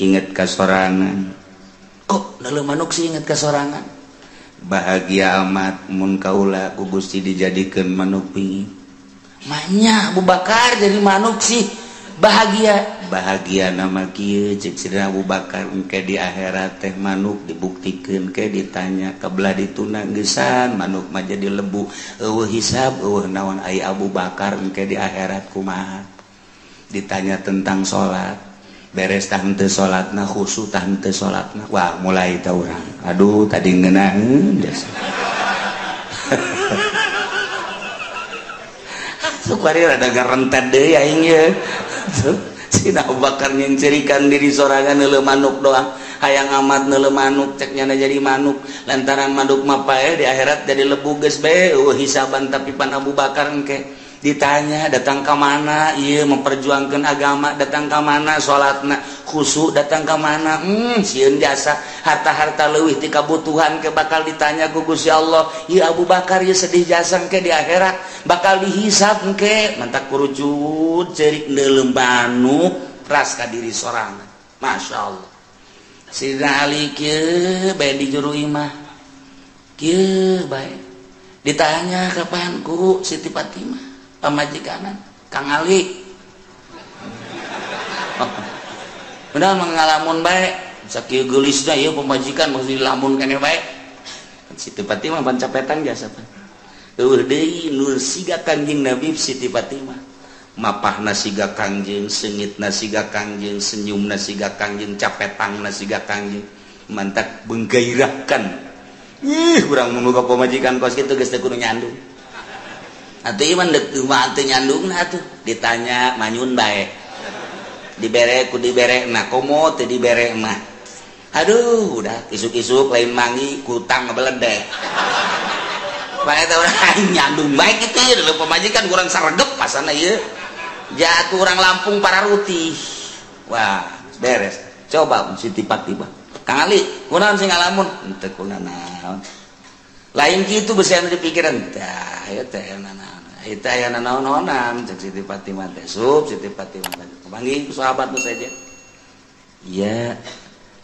Inget ka sorangan. Kok neuleu manuk sih inget ka sorangan? Bahagia amat mun kaula ku Gusti dijadikeun manuk piit. Manya Abu Bakar jadi manuk sih Bahagia bahagia nama kieu cek Sidina Abu Bakar engke di akhirat teh manuk dibuktikeun ke ditanya kebelah dituna geusan manuk mah jadi lebu eueuh hisab eueuh naon ai Abu Bakar engke di akhirat kumaha. Ditanya tentang salat beres tah henteu salatna khusyuk tah henteu salatna wah mulai tah urang aduh tadi ngeunaheun jasa. Sukari rada garentet deui aing ye. Sidina Abu Bakar nyencerikan diri sorangan neuleuh manuk doang. Hayang amat neuleuh manuk cek nyana jadi manuk lantaran manuk mah paeh di akhirat jadi lebu geus bae eueuh hisaban tapi pan Abu Bakar engke ditanya datang ka mana ieu memperjuangkeun agama datang ka mana salatna khusyuk datang ka mana sieun jasa harta-harta leuwih ti kabutuhan ke bakal ditanya ku Gusti Allah ieu Abu Bakar ieu sedih jasa engke di akhirat bakal dihisab engke mantak kurucut ceurik neuleuh manuk ras ka diri sorangan. Masya Allah Sidina Ali kieu bae di juru imah kieu bae ditanya kapan ku Siti Fatimah pamajikanan Kang Ali benar mengalamun bae sakieu geulisna ieu pamajikan mesti dilamun keneh bae. Siti Fatimah pan capetan jasa pan eueuh deui nur siga Kangjeng Nabi Siti Fatimah mapahna siga Kangjeng seungitna siga Kangjeng senyumna siga Kangjeng capetangna siga Kangjeng mantak menggairahkan ih urang mun boga pamajikan kos kitu geus teu kudu nyandung. Atuh ieu mah deuk teu nyandungna atuh ditanya manyun bae dibere ku dibere na komo teu dibere mah aduh udah isuk-isuk lain mangi kutang ngebeledek bae teh urang nyandung bae kitu ieu pamajikan kurang saregep pasana ieu jatuh urang Lampung pararuti wah beres coba Siti Fatimah Kang Ali kunaon sing ngalamun henteu kunanaon lain kitu beusi anu dipikiran tah ieu teh naon eta aya nanaon-naonan cek Siti Fatimah teh sup Siti Fatimah panggih ku sahabat nu saja ya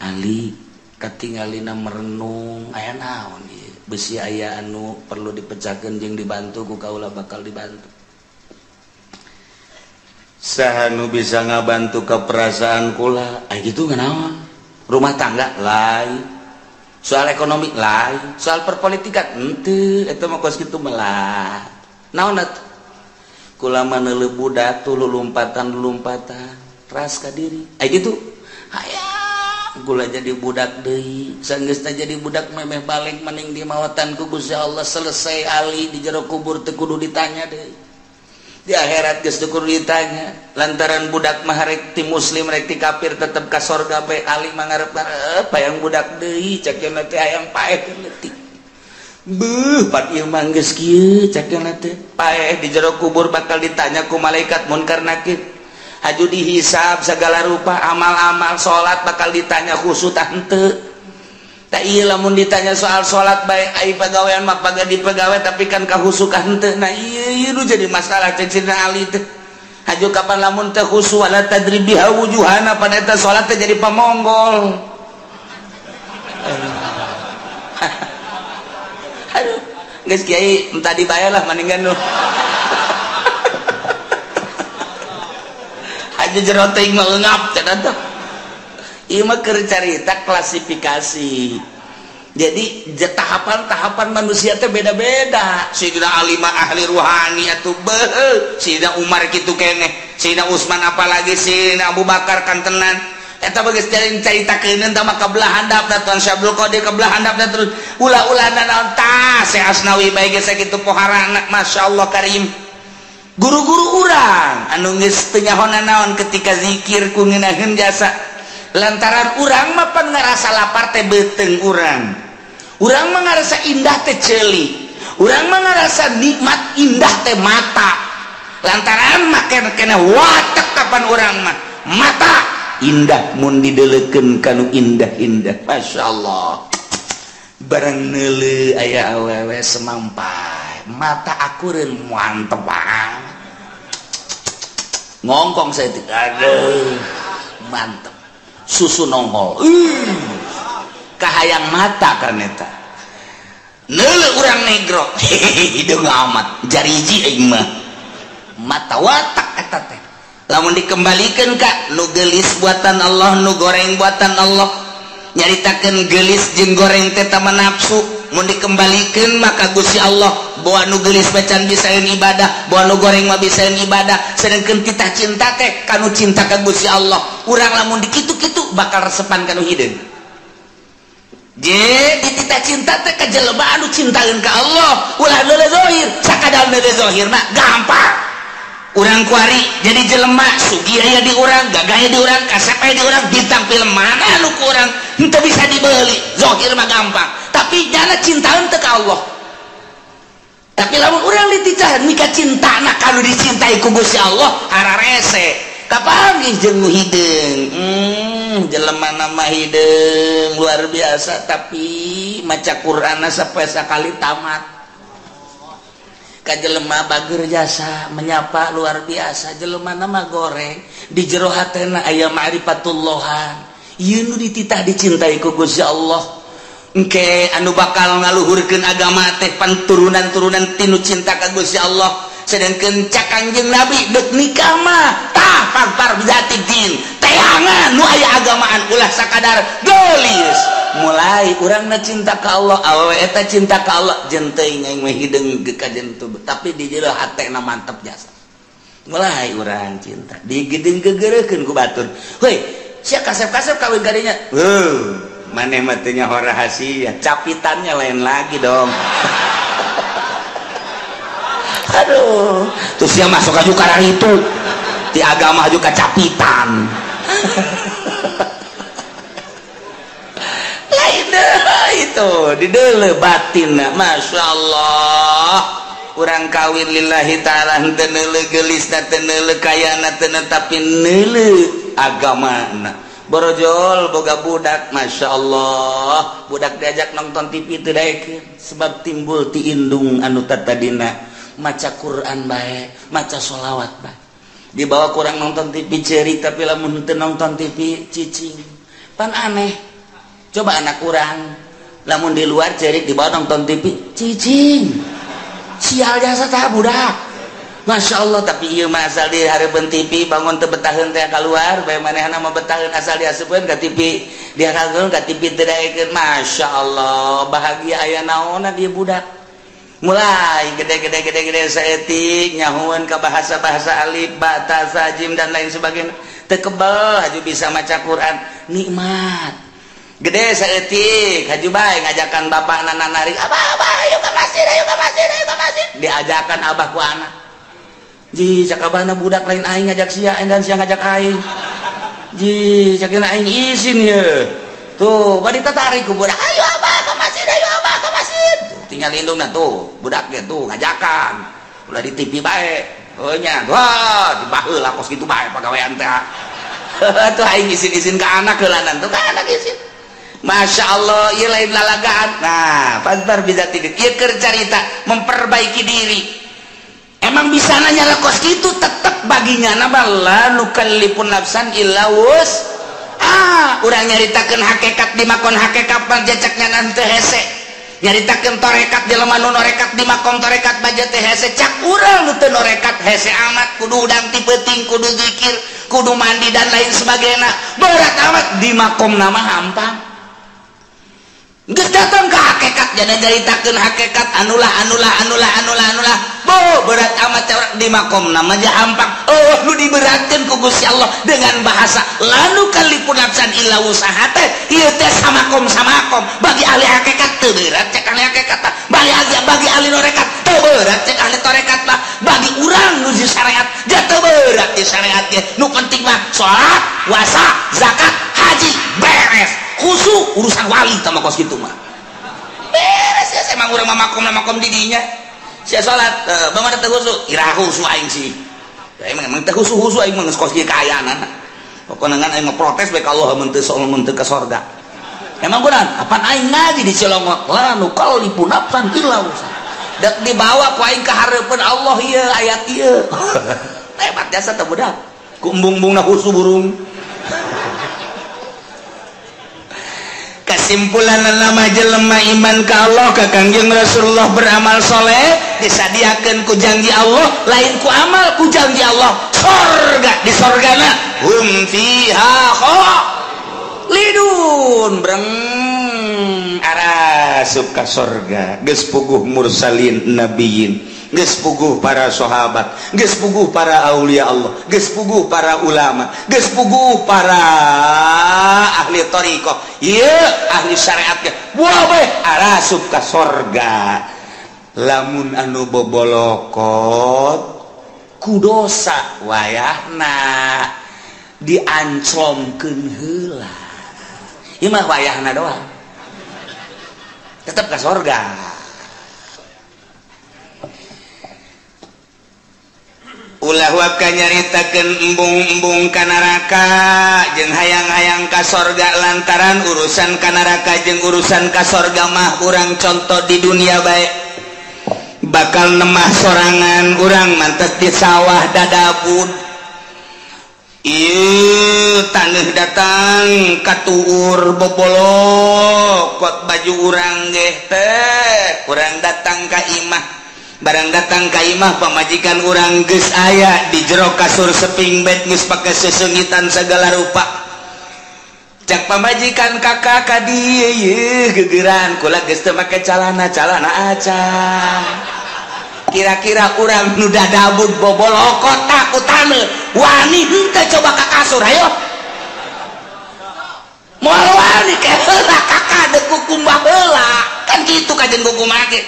Ali katingalina merenung aya naon ieu beusi aya anu perlu dipecahkeun jeung dibantu ku kaula bakal dibantu saha nu bisa ngabantu ka perasaan kula aya kitu naon rumah tangga lain soal ekonomi lain soal perpolitikan henteu eta mah kos kitu melah naon atuh kula mah neuleuh budak tuh lulumpatan-lulumpatan ras ka diri aya kitu hayang kula jadi budak deui sanggeusna jadi budak memeh balik maning di mawatan ku Gusti Allah selesai Ali di jero kubur teu kudu ditanya deui di akhirat geus teu kudu ditanya lantaran budak mah rek ti muslim rek ti kafir tetep ka sorga bae Ali mah ngarep-ngarep hayang budak deui cek cenah teh hayang paeh leutik beuh pat ieu mah geus kieu cek cenah teh paeh di jero kubur bakal ditanya ku malaikat munkar nakir haju dihisab segala rupa amal-amal salat bakal ditanya khusyuk tah henteu tah ieu lamun ditanya soal salat bae ai pagawean mah paga dipegawe tapi kan kahusuk henteu nah ieu ieu jadi masalah cek Sidina Ali teh haju kapan lamun teu khusyuk wala tadri biha wujuhana pan eta salat teh jadi pamonggol. Aduh geus kiai entah dibayar lah mendingan nu aja jero teuing mah eungap cenah teh ieu mah keur carita klasifikasi. Jadi tahapan-tahapan manusia teh beda-beda. Sidina Ali mah ahli ruhani atuh beuh, Sidina Umar kitu keneh, Sidina Utsman apalagi Sidina Abu Bakar kan tenan. Eta mah geus caritakeun tah mah kabelah handapna Tuan Syekh Abdul Qadir kabelah handapna terus ulah-ulahna naon tah Syekh Asnawi bae geus sakitu poharana masyaallah karim. Guru-guru urang anu geus teu nyahonan naon ketika zikir ku ngeunaheun jasa lantaran urang mah pan ngarasa lapar teh beuteung urang. Urang mah ngarasa indah teh ceuli. Urang mah ngarasa nikmat indah teh mata. Lantaran mah kena watek kapan urang mah mata indah mun dideleukeun kanu indah-indah. Masyaallah. Barang neuleuh aya awewe semampai, mata akureun mantep banget. Ngongkong saya teh, aduh, mantep. Susu nongol. Kahayang mata kan eta. Neuleuh urang negro, hideung amat, jariji aing mah. Mata watak eta teh. Lamun dikembalikan ka nu geulis buatan Allah, nu goreng buatan Allah. Nyaritakeun geulis jeung goreng teh tama nafsu. Mun dikembalikan maka Gusti Allah bawa nu geulis macan bisaeun ibadah, bawa nu goreng mah bisaeun ibadah. Sedangkeun titah cinta teh kanu cinta ka Gusti Allah. Urang lamun dikitu-kitu bakal resepan kanu hideung. Je dititah cinta teh ka jelema anu cintaeun ka Allah, ulah neuleuh zahir, sakadar neuleuh zahir mah gampang. Urang kuari jadi jelema sugih aya di urang, gagah aya di urang, kasep aya di urang, bintang film mana anu ku urang henteu bisa dibeli, zahir mah gampang. Tapi jana cintaeun teh ka Allah. Tapi lamun urang dititah mika cintana kanu dicintai ku Gusti Allah hararese. Kapanggih jeung nu hideung. Jelema nama hideung luar biasa tapi maca Qur'anna sampai sakali tamat. Ka jelema bager jasa menyapa luar biasa, jelema nama goreng di jero hatena aya ma'rifatullahan. Ieu nu dititah dicintai ku Gusti Allah. Engke anu bakal ngaluhurkeun agama teh panturunan-turunan tinu cinta ka Gusti Allah. Sedangkeun cak Kangjeng Nabi deuk nikah mah tah pagpar bizati din teangan nu aya agamaan ulah sakadar geulis. Mulai urangna cinta ka Allah, awewe eta cinta ka Allah, jeung teuing aing mah hideung ka jeung teu, tapi di jero hatena mantep jasa. Mulai urang cinta digedeng gegereukeun ku batur. Heuy, sia kasep-kasep kawin kadinya. Heuh, maneh mah teu nyaho rahasia, capitannya lain lagi dong. Aduh, terus dia masuk aja karang itu di agama juga capitan. Lain deh itu di deuleu batinna, Masya Allah. Urang kawin lillahi ta'ala henteu neuleuh geulisna, teu neuleuh kayana, teu tapi neuleuh agamana. Borojol boga budak, Masya Allah. Budak diajak nonton TV teu daekeun sebab timbul ti indung anu tatadina maca Quran bae, maca sholawat bae. Dibawa kurang nonton TV cerik tapi lamun henteu nonton TV cicing. Pan aneh. Coba anak urang lamun di luar cerik dibawa nonton TV cicing. Sial jasa tah budak. Masya Allah, tapi ieu mah asal di hareupeun TV bangun teu betaheun teh kaluar, bae manehna mah betaheun asal diasupkeun ka TV, dihareupeun ka TV teu daekeun. Masya Allah, bahagia aya naonna ieu budak. Mulai gede-gede-gede-gede saeutik nyahueun ka bahasa-bahasa alif, ba, ta, sa, jim dan lain sebagainya. Teu kebel haju bisa maca Quran, nikmat. Gede saeutik haju bae ngajakan bapakna narik, "Abah, abah, ayo ka masjid, ayo ka masjid, ayo ka masjid." Diajakan abah ku anak. Ji, cak abahna budak lain aing ngajak sia, enggan sia ngajak aing. Ji, cak aing isin ye. Tuh, bari tatarik ku budak, "Ayo abah ka masjid, ayo abah ka masjid." Tinggal indungna tuh, budaknya tuh ngajakan. Ulah di TV bae. Heuh nya, wah, dibaheula kos kitu bae pagawean teh. Tuh aing isin-isin ka anak heulanan tuh ka anak isin. Masya Allah, ieu lain lalagaan. Nah, pantar bisa tidur. Ieu keur carita memperbaiki diri. Emang bisa nanya kos kitu tetep baginya nama la nukallifun nafsan illa wus. Ah, urang nyaritakeun hakikat di makon hakikat panjacaknya nanti hese. Nyaritakeun torekat di lemah nu norekat di makom torekat baja teh hese. Cak urang nu teu norekat hese amat kudu udang ti peuting, kudu zikir, kudu mandi dan lain sebagainya. Berat amat di makom nama hampang. Geus datang ke hakikat jadi nyaritakeun hakikat anulah anulah anulah anulah anulah. Bo berat amat di makom nama aja hampang. Oh nu diberatkeun ku Gusti Allah dengan bahasa lanu kalipun nafsan illa wusaha teh ieu teh samakom samakom bagi ahli hakikat teu berat cek ahli hakikat tah, bagi ahli norekat teu berat cek ahli torekat mah, bagi urang nu di syariat ja teu berat di syariat ge. Nu penting mah salat, puasa, zakat, haji beres. Khusu urusan wali sama kos gitu mah beres ya. Emang urang mah makom makom didinya sia salat bagaimana teu khusu iraha khusu aing sih. Ya, emang emang teu khusu khusu aing mah geus kos kieu kaayaan. Pokona ngan aing mah protes bae ka Allah mun teu soal mun teu ka sorga. Emang kunaon? Apan aing ngaji di Cilongok la nukallifu nafsan illa wusaha. Dek dibawa ku aing ka hareupeun Allah ieu ayat ieu. Hebat jasa teh budak. Ku embung-embungna khusu burung. Kesimpulan nama jelema iman ka Allah ka Kangjeng Rasulullah beramal soleh disadiakeun ku janji Allah, lain ku amal ku janji Allah. Sorga di sorgana hum fiha khalidun breng arasup ka sorga. Geus puguh mursalin nabiyin, geus puguh para sahabat, geus puguh para aulia Allah, geus puguh para ulama, geus puguh para ahli thariqah, ieu ahli syariat ge buah arasup ka sorga. Lamun anu bobolokot ku dosa wayahna dianclomkeun heula. Ieu mah wayahna doang tetep ka sorga. Ulah waka nyaritakeun embung-embung ka neraka jeung hayang-hayang ka sorga lantaran urusan ka neraka jeung urusan ka sorga mah urang contoh di dunia bae. Bakal nemah sorangan urang mantes di sawah dadabud. Ieu taneuh datang katuur bobolokot baju urang geh teh urang datang ka imah. Barang datang ka imah pamajikan urang geus aya di jero kasur seping bed geus pake sesengitan segala rupa. Cak pamajikan kakak ka dieu yeuh gegeran kula geus teu make calana calana acan. Kira-kira urang nu dadabud bobolokot ku taneuh wani henteu coba ka kasur hayo. Moal wani ke heula kakak deuk kukumbah heula kan kitu kajen kukumbah ge.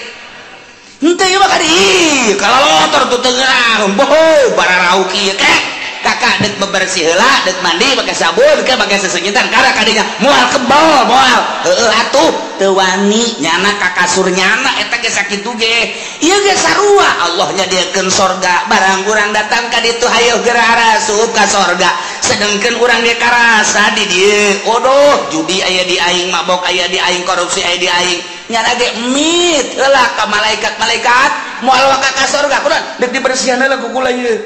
Henteu ieu mah ka dieu kalalotor tuh teu ngeunah boho bararau kieu teh kakak deuk bebersih heula deuk mandi make sabun ke make sesengitan kara kadinya moal kebal moal heueuh atuh teu wani nyana ka kasur nyana eta ge sakitu ge ieu ge sarua Allah nyadiakeun sorga barang urang datang ka ditu hayoh geura arasup ka sorga sedengkeun urang ge karasa di dieu odoh judi aya di aing mabok aya di aing korupsi aya di aing nyana ge mit heula ka malaikat-malaikat moal waka ka sorga kunaon deuk dibersihan heula ku kula ieu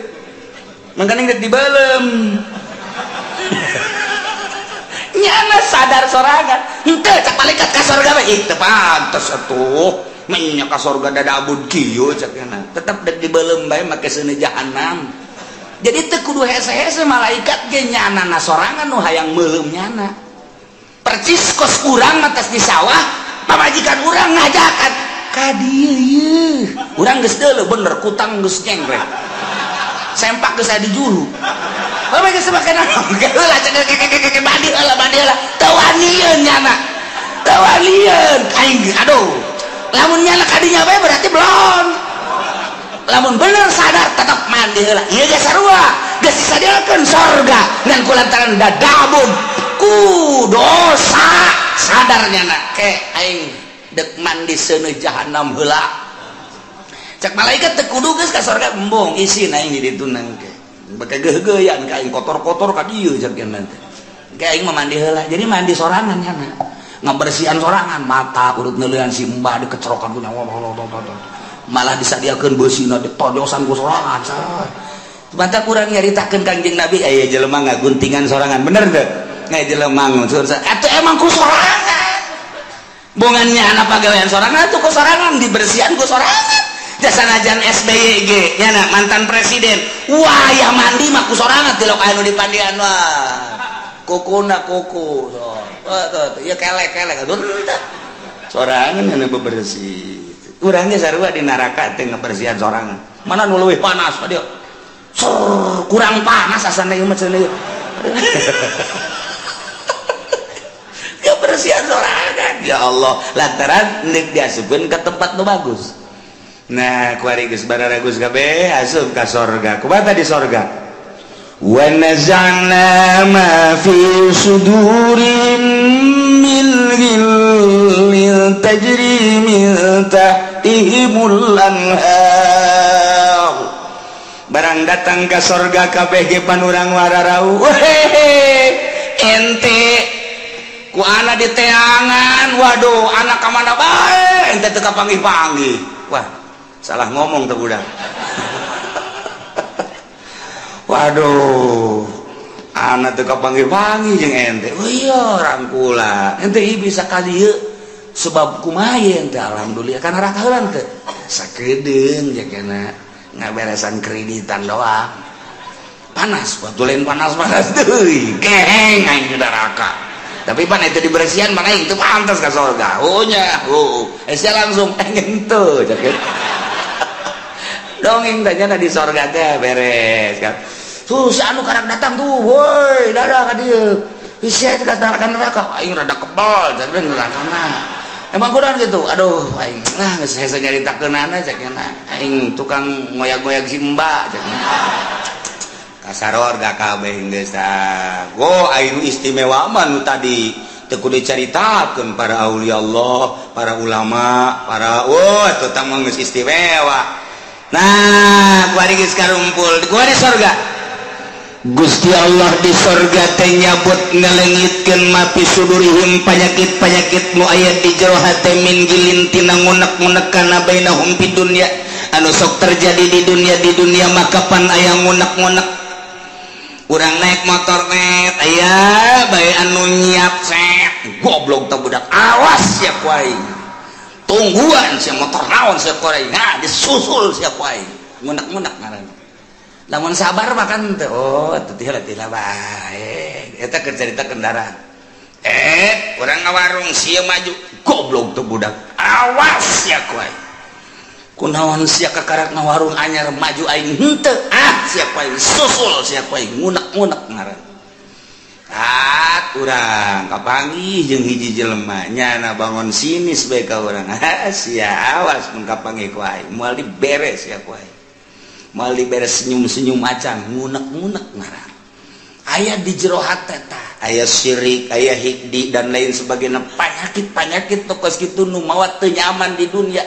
mangkaning deuk dibelem nyana sadar sorangan henteu cak malaikat ka sorga mah ih teu pantes atuh menya ka sorga dadabud kieu cak nyana tetep deuk dibelem bae make seuneu jahanam. Jadi teu kudu hese-hese malaikat ge nyana na sorangan nu hayang meuleum nyana percis kos urang mah tos di sawah pamajikan urang ngajakan ka dieu ieu urang geus deuleu bener kutang geus nyengkrek sempak geus aya di juru. Heuh geus make naon heula cek mandi heula mandi heula teu wanieun nyana teu wanieun aing aduh lamun nyana ka dinya bae berarti belum lamun bener sadar tetep mandi heula ieu ge sarua geus disadiakeun sorga ngan kulantaran dadabun ku dosa sadar nyana ke aing deuk mandi seuneu jahanam heula. Cak malaikat teu kudu geus ka sorga embung isin aing di ditu nangke bake geugeuyan ka aing kotor-kotor ka dieu cak nyana teh ke aing mah mandi heula. Jadi mandi sorangan nyana ngabersihan sorangan mata urut neuleuan si mbah dikecerokan ku nyawa malah disadiakeun beusina ditojosan ku sorangan. Mata kurang nyaritakeun Kangjeng Nabi aya jelema ngaguntingan sorangan bener teu aya jelema ngunsur atuh emang ku sorangan bongannya anak pagawean sorangan atuh ku sorangan dibersihan ku sorangan jasanajan SBY ge nyana mantan presiden wah ya mandi mah ku sorangan tilok anu dipandian wah kukuna kuku so tuh ya kelek-kelek sorangan anu bebersih urang ge sarua di neraka teh ngabersihan sorangan mana nu leuwih panas dia kurang panas asana ieu mah cenah kebersihan sorangan ya Allah lantaran neuk diasupkeun ka tempat nu bagus. Nah kuari geus bararagus kabeh asup ka sorga kumaha di sorga wa naza'na ma fi sudurin min ghillin tajri min tahtihimul anhar. Barang datang ka sorga kabeh ge panurang wararau ente ku ana di teangan waduh anak ka mana bae ente teu kapanggih-panggih wah salah ngomong tuh budak waduh anak teu kapanggih-panggih jeung ente oh iya rangkula ente ieu bisa ka dieu sebab kumaha ente alhamdulillah kana neraka heula teh sakedeung ja kana ngaberesan kreditan doang. Panas, waktu lain panas-panas deui. Keheng aing di neraka. Tapi pan itu dibersihan mah aing teu pantas ka surga. Oh nya, oh. Sia langsung henteu cek. Dongeng tanya di surga teh beres kan. Tuh si anu karang datang tuh, woi, dadah ka dieu. Sia teh ka neraka, aing rada kebal jadi neraka mah. Emang kurang gitu, aduh aing lah geus hese nyaritakeunana cek aing tukang ngoyak-ngoyak si Mbak cek. Kasaror gak kabeh geus ah. Go aing istimewa mah nu tadi teu kudu dicaritakeun para aulia Allah, para ulama, para wah eta mah geus istimewa. Nah, kuari geus karumpul, kuari sorga. Gusti Allah di sorga teh nyabut ngalengitkeun mapi sudurihim panyakit-panyakit nu aya di jero hate min gilin tina ngunek-ngunek kana bainahum fid dunya anu sok terjadi di dunia maka pan aya ngunek-ngunek. Urang naik motor net aya bae anu nyiap set goblok teh budak awas sia ku aing. Tungguan sia motor naon sia ku aing. Nah, disusul sia ku aing. Ngunek-ngunek ngaranna. Lamun sabar makan teh oh teh teh bae eta keur carita kendaraan urang ngawarung sia maju goblok teh budak awas sia ku aing kunaon sia kakarak ngawarung anyar maju aing henteu ah sia ku aing susul sia ku aing ngunek-ngunek ngaran ah urang kapanggih jeung hiji jelema nyana bangun sinis bae ka urang ah sia awas mun kapanggih ku aing moal diberes sia ku aing mal diberes senyum-senyum acan ngunek-ngunek ngaran aya di jero hate tah aya syirik aya hikdi dan lain sebagainya panyakit-panyakit tokos kitu nu mawa teu nyaman di dunia.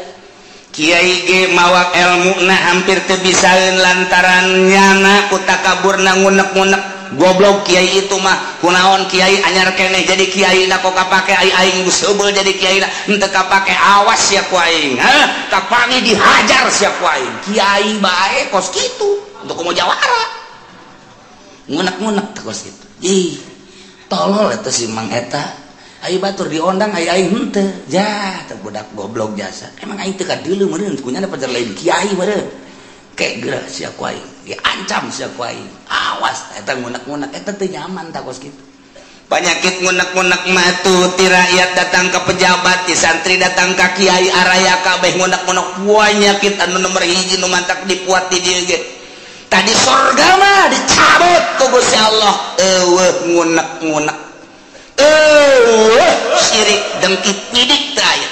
Kiai ge mawa elmuna hampir teu bisaeun lantaran nyana ku takaburna ngunek-ngunek goblok kiai itu mah kunaon kiai anyar keneh jadi kiai na kok kapake aing geus heubeul jadi kiai na henteu kapake awas sia ku aing hah kapangi dihajar sia ku aing kiai bae kos kitu untuk komo jawara ngunek-ngunek teh kos kitu ih tolol eta si Mang eta ayo batur diondang aing aing henteu jah teh budak goblok jasa emang aing teu kadeuleu meureun kunyana pacar lain kiai meureun kek geura sia ku aing diancam sia ku aing awas eta ngunek-ngunek eta teu nyaman tah kos kitu penyakit ngunek-ngunek mah tuh ti rakyat datang ke pejabat ti santri datang ka kiai araya kabeh ngunek-ngunek penyakit anu nomor hiji nu mantak dipuat di dieu ge tadi sorga mah dicabut ku Gusti Allah eueuh ngunek-ngunek eueuh syirik dengki pidik teh aya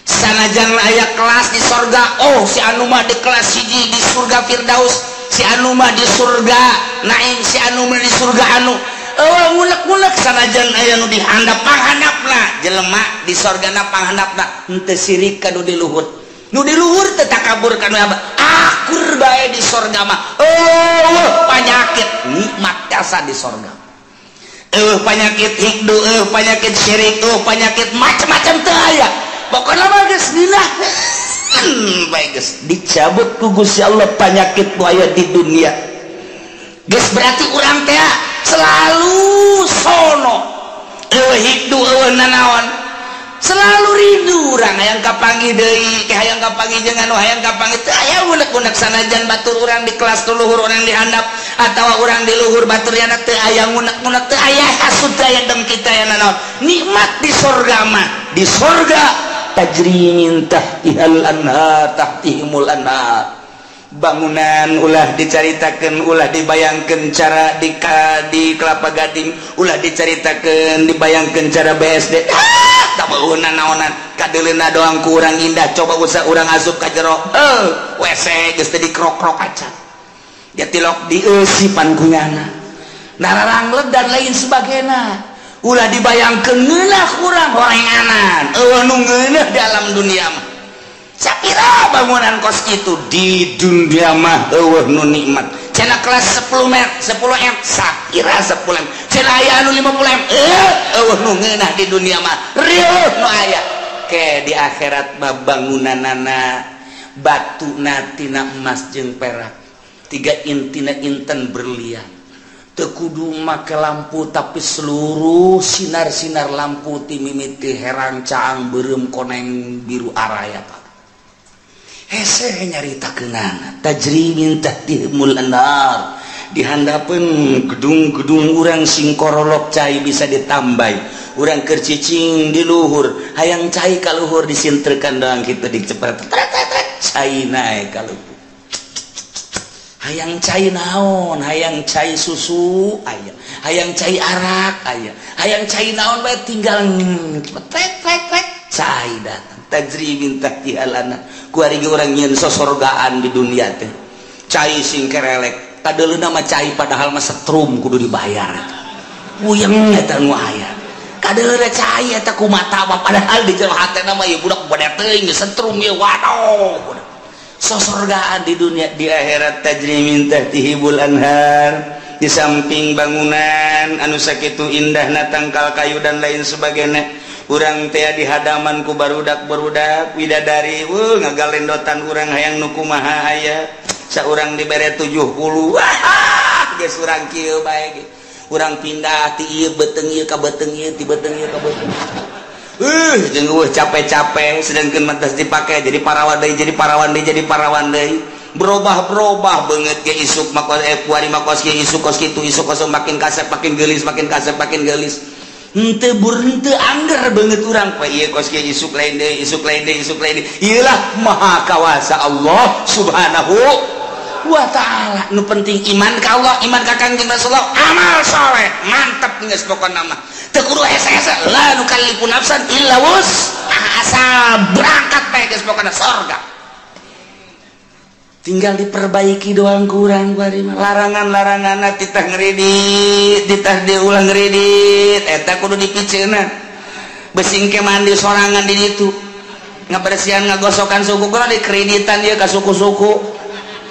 sanajan aya kelas di sorga oh si anu mah di kelas hiji di surga Firdaus si anu mah di surga Naim si anu mah di surga anu eueuh ngunek-ngunek sanajan aya nu dihandap panghandapna jelema di sorgana panghandapna henteu sirik ka nu di luhur nu di luhur teh takabur ka nu akur bae di sorga mah eueuh panyakit nikmat jasa di sorga eueuh panyakit hikdu eueuh panyakit syirik eueuh panyakit macam-macam teu aya pokoknya mah geus ngeunaheun bae geus dicabut ku Gusti Allah panyakit nu aya di dunia geus berarti urang teh selalu sono eueuh hikdu eueuh nanaon selalu rindu urang hayang kapanggih deui ke hayang kapanggih jeung anu hayang kapanggih teu aya unek-unek sanajan batur urang di kelas luhur urang di handap atawa urang di luhur batur yana teu aya ngunek-ngunek teu aya hasud aya dengki teu aya nanaon nikmat di surga mah di surga tajri min tahtihal anhar tahtihimul anhar bangunan ulah dicaritakeun ulah dibayangkeun cara di Kelapa Gading ulah dicaritakeun dibayangkeun cara BSD ah da beunan naonan kadeuleuna doang ku urang indah coba usah urang asup ka jero WC geus teh dikrok-krok acan dia tilok dieusipan ku nyana nararanglet dan lain sebagainya ulah dibayangkeun ngeunah urang horenganan eueuh nu ngeunah dalam dunia mah sapira bangunan kos itu di dunia mah eueuh nu nikmat cenah kelas 10 m 10 m sapira 10 m cenah aya anu 50 m eueuh nu ngeunah di dunia mah rieuh nu aya ke di akhirat mah bangunanana batuna tina emas jeung perak tiga intina inten berlian teu kudu make lampu tapi seluruh sinar-sinar lampu ti mimiti herang caang beureum koneng biru araya Pak hese nyaritakeunana tajri min tahtihimul anhar Dihandapeun gedung-gedung urang sing korolok cai bisa ditambah. Urang keur cicing di luhur, hayang cai ka luhur disintrekan doang kitu dicepet. Cai naek ka luhur. Hayang cai naon, hayang cai susu aya, hayang cai arak aya, hayang cai naon bae tinggal cepet trek trek cai datang. Tajri min tahtiha al-anhar. Kuari ge urang nyieun sosorgaan di dunia teh. Cai sing kerelek. Kadeuleuh mah cai padahal mah setrum kudu dibayar. Puyeng eta nu aya. Kadeuleuh cai eta ku mata mah padahal di jero hatena mah ieu budak bade teuing setrum ieu waduh. Sosorgaan di dunia, di akhirat tajri min tahtihimul anhar. Di samping bangunan anu sakitu indahna tangkal kayu dan lain sebagainya. Urang teh di hadaman ku barudak-barudak widadari weuh ngagalendotan urang hayang nu kumaha aya. Saurang dibere 70 wah geus urang kieu bae ge urang pindah ti ieu beuteung ieu ka beuteung ieu ti beuteung ieu ka beuteung jeung eueuh capek-capek sedangkeun mah geus dipake jadi parawan deui jadi parawan deui jadi parawan deui berubah-berubah beungeut ge isuk mah kuari mah kos kieu isuk kos kitu isuk kos makin kasep makin geulis makin kasep makin geulis henteu bur henteu angger beungeut urang poe ieu kos kieu isuk lain deui isuk lain deui isuk lain deui. Ieu lah maha kawasa Allah subhanahu wa ta'ala. Nu penting iman ka Allah, iman ka Kangjeng Rasulullah, amal soleh, mantap geus pokona mah. Teu kudu hese-hese, la nukallifu nafsan illa wus'aha, asal berangkat bae geus pokona sorga. Tinggal diperbaiki doang kurang bari mah. Larangan-laranganna titah ngredit, titah diulang ngredit, eta kudu dipiceunna. Besing ke mandi sorangan di ditu. Ngabersihan ngagosokan suku kudu dikreditan ieu ka suku-suku.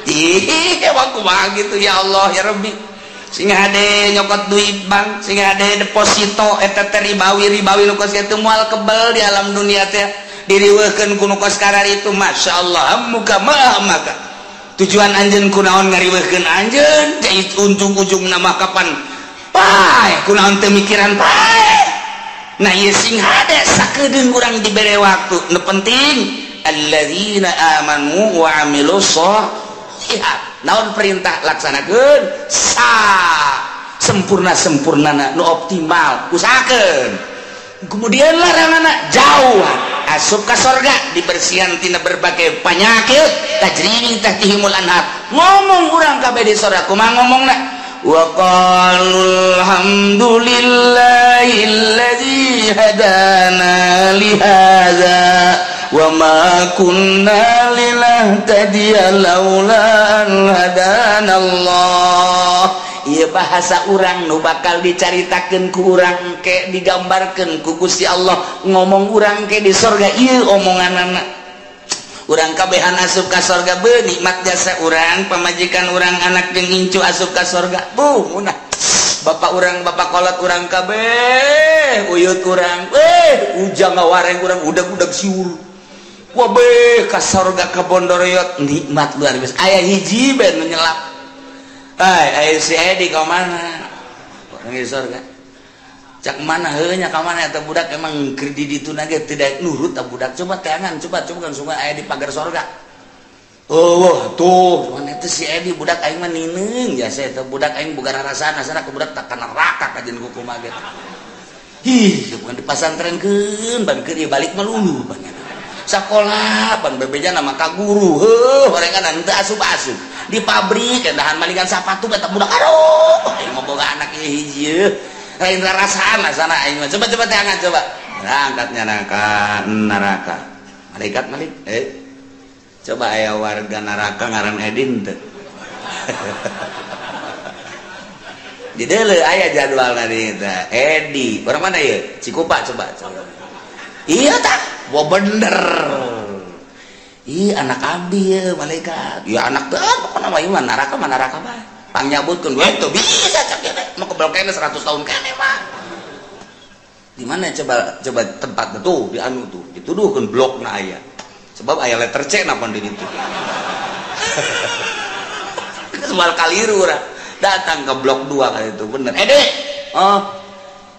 Ih, emang kumaha gitu ya Allah ya Rabbi. Sing hade nyokot duit bank, sing hade deposito eta teh ribawi-ribawi nu kos kitu moal kebel di alam dunia teh. Diriweuhkeun ku nu kos kararitu masyaallah muka maha maka. Tujuan anjeun kunaon ngariweuhkeun anjeun, jadi ujung-ujungna mah kapan pae kunaon teu mikiran pae. Nah ieu sing hade sakedeung urang dibere waktu. Nu penting alladzina amanu wa amilus sholihat. Naon perintah laksanakeun sa sempurna-sempurnana nu optimal usahakeun. Kemudian laranganna jauh asup ka sorga dibersihan tina berbagai penyakit tajri min tahtihimul anhar. Ngomong urang kabeh di sorga kumaha ngomongna wa qalu alhamdulillahilladzi hadana li hadza wa ma kunna linahtadiya laula an hadanallah. Ieu bahasa urang nu bakal dicaritakeun ku urang ke digambarkeun ku Gusti Allah ngomong urang ke di sorga ieu omonganana. Urang kabehan asup ka sorga beuh nikmat jasa urang pamajikan urang anak jeung incu asup ka sorga buh munah bapak urang bapak kolot urang kabeh uyut urang ujang ngawareng urang udag-udag siur wabeh ka sorga ka Bondoroyot nikmat luar biasa aya hiji bae nu nyelap. Ai aya si Edi ka mana orang di sorga cak mana heuh nya ka mana eta budak emang keur di ditu na ge tidak nurut ta budak coba teangan coba coba kan sungai aya di pagar sorga. Oh tuh mana eta si Edi budak aing mah nineung jasa eta budak aing boga rarasaan asana ku budak tak ka neraka kajeun ku kumaha ge. Ih bukan dipasantrenkeun ban keur ieu balik mah lulu banyak sakola pan bebeja nama ka guru heuh horengan henteu asup-asup di pabrik endahan malingan sapatu eta budak aduh aing mah boga anak ieu hiji lain rarasaan asana aing mah coba coba teangan coba berangkatnya neraka neraka malaikat malik coba aya warga neraka ngaran Edin teu di deuleu aya jadwalna di eta Edi orang mana ieu Cikupa coba coba iya tak wah bener ih anak abdi ya malaikat ya anak teh pokona mah ieu mah neraka mah neraka bae pangnyabutkeun we teu bisa cak ieu teh mah kebel kene 100 tahun kene mah di mana coba coba tempat tuh di anu tuh dituduhkeun blokna aya sebab aya letter C na pan di ditu Semal kaliru urang datang ke blok 2 kali itu bener Edi oh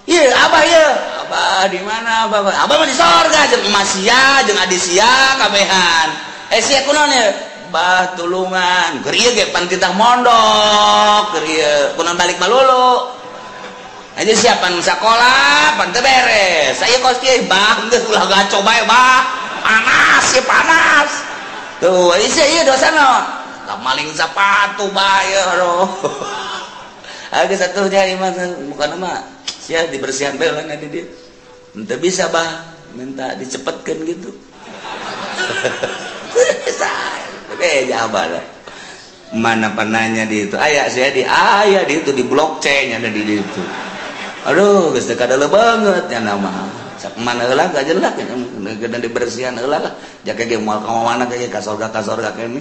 iya abah iya abah di mana abah abah mah di sorga jeung emas sia jeung adi sia kabehan sia kunaon ya Bah, tulungan. Keur ieu ge pan titah mondok, keur ieu kunaon balik malulu. Aja siapan sekolah, pan teu beres. Saya kos kieu, Bah, geus ulah gaco bae, Bah. Panas ya panas. Tuh, ieu ieu dosa naon? Lah maling sepatu bae, aduh. Agak satunya ieu mah bukan mah sia dibersihan bae lah di dia. Henteu bisa, Bah, minta dicepetkeun gitu. Bisa. Jabar. Mana penanya di itu? Aya saya di aya di itu di blok C nya ada di itu. Aduh, geus teu kadeuleut banget nya nama. Sak mana heula gak jelas nya dibersihan heula lah. Jaka ge moal ka mana ge ka sorga kene.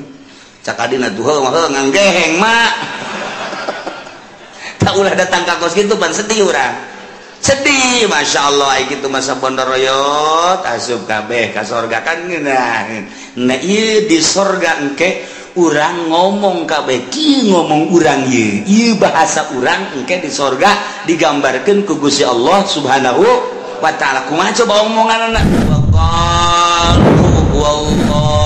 Cak adina tuh heuh mah nganggeheng mak. Tak ulah datang ka kos kitu pan sedih urang. Sedih, Masya Allah, ai kitu masa bondoroyot asup kabeh ka sorga kan ngeunah. Nah, ieu di sorga engke urang ngomong kabeh kieu ngomong urang ieu. Ieu bahasa urang engke di sorga digambarkeun ku Gusti Allah Subhanahu wa taala. Kumaha coba omonganna? Wa qalu huwallah.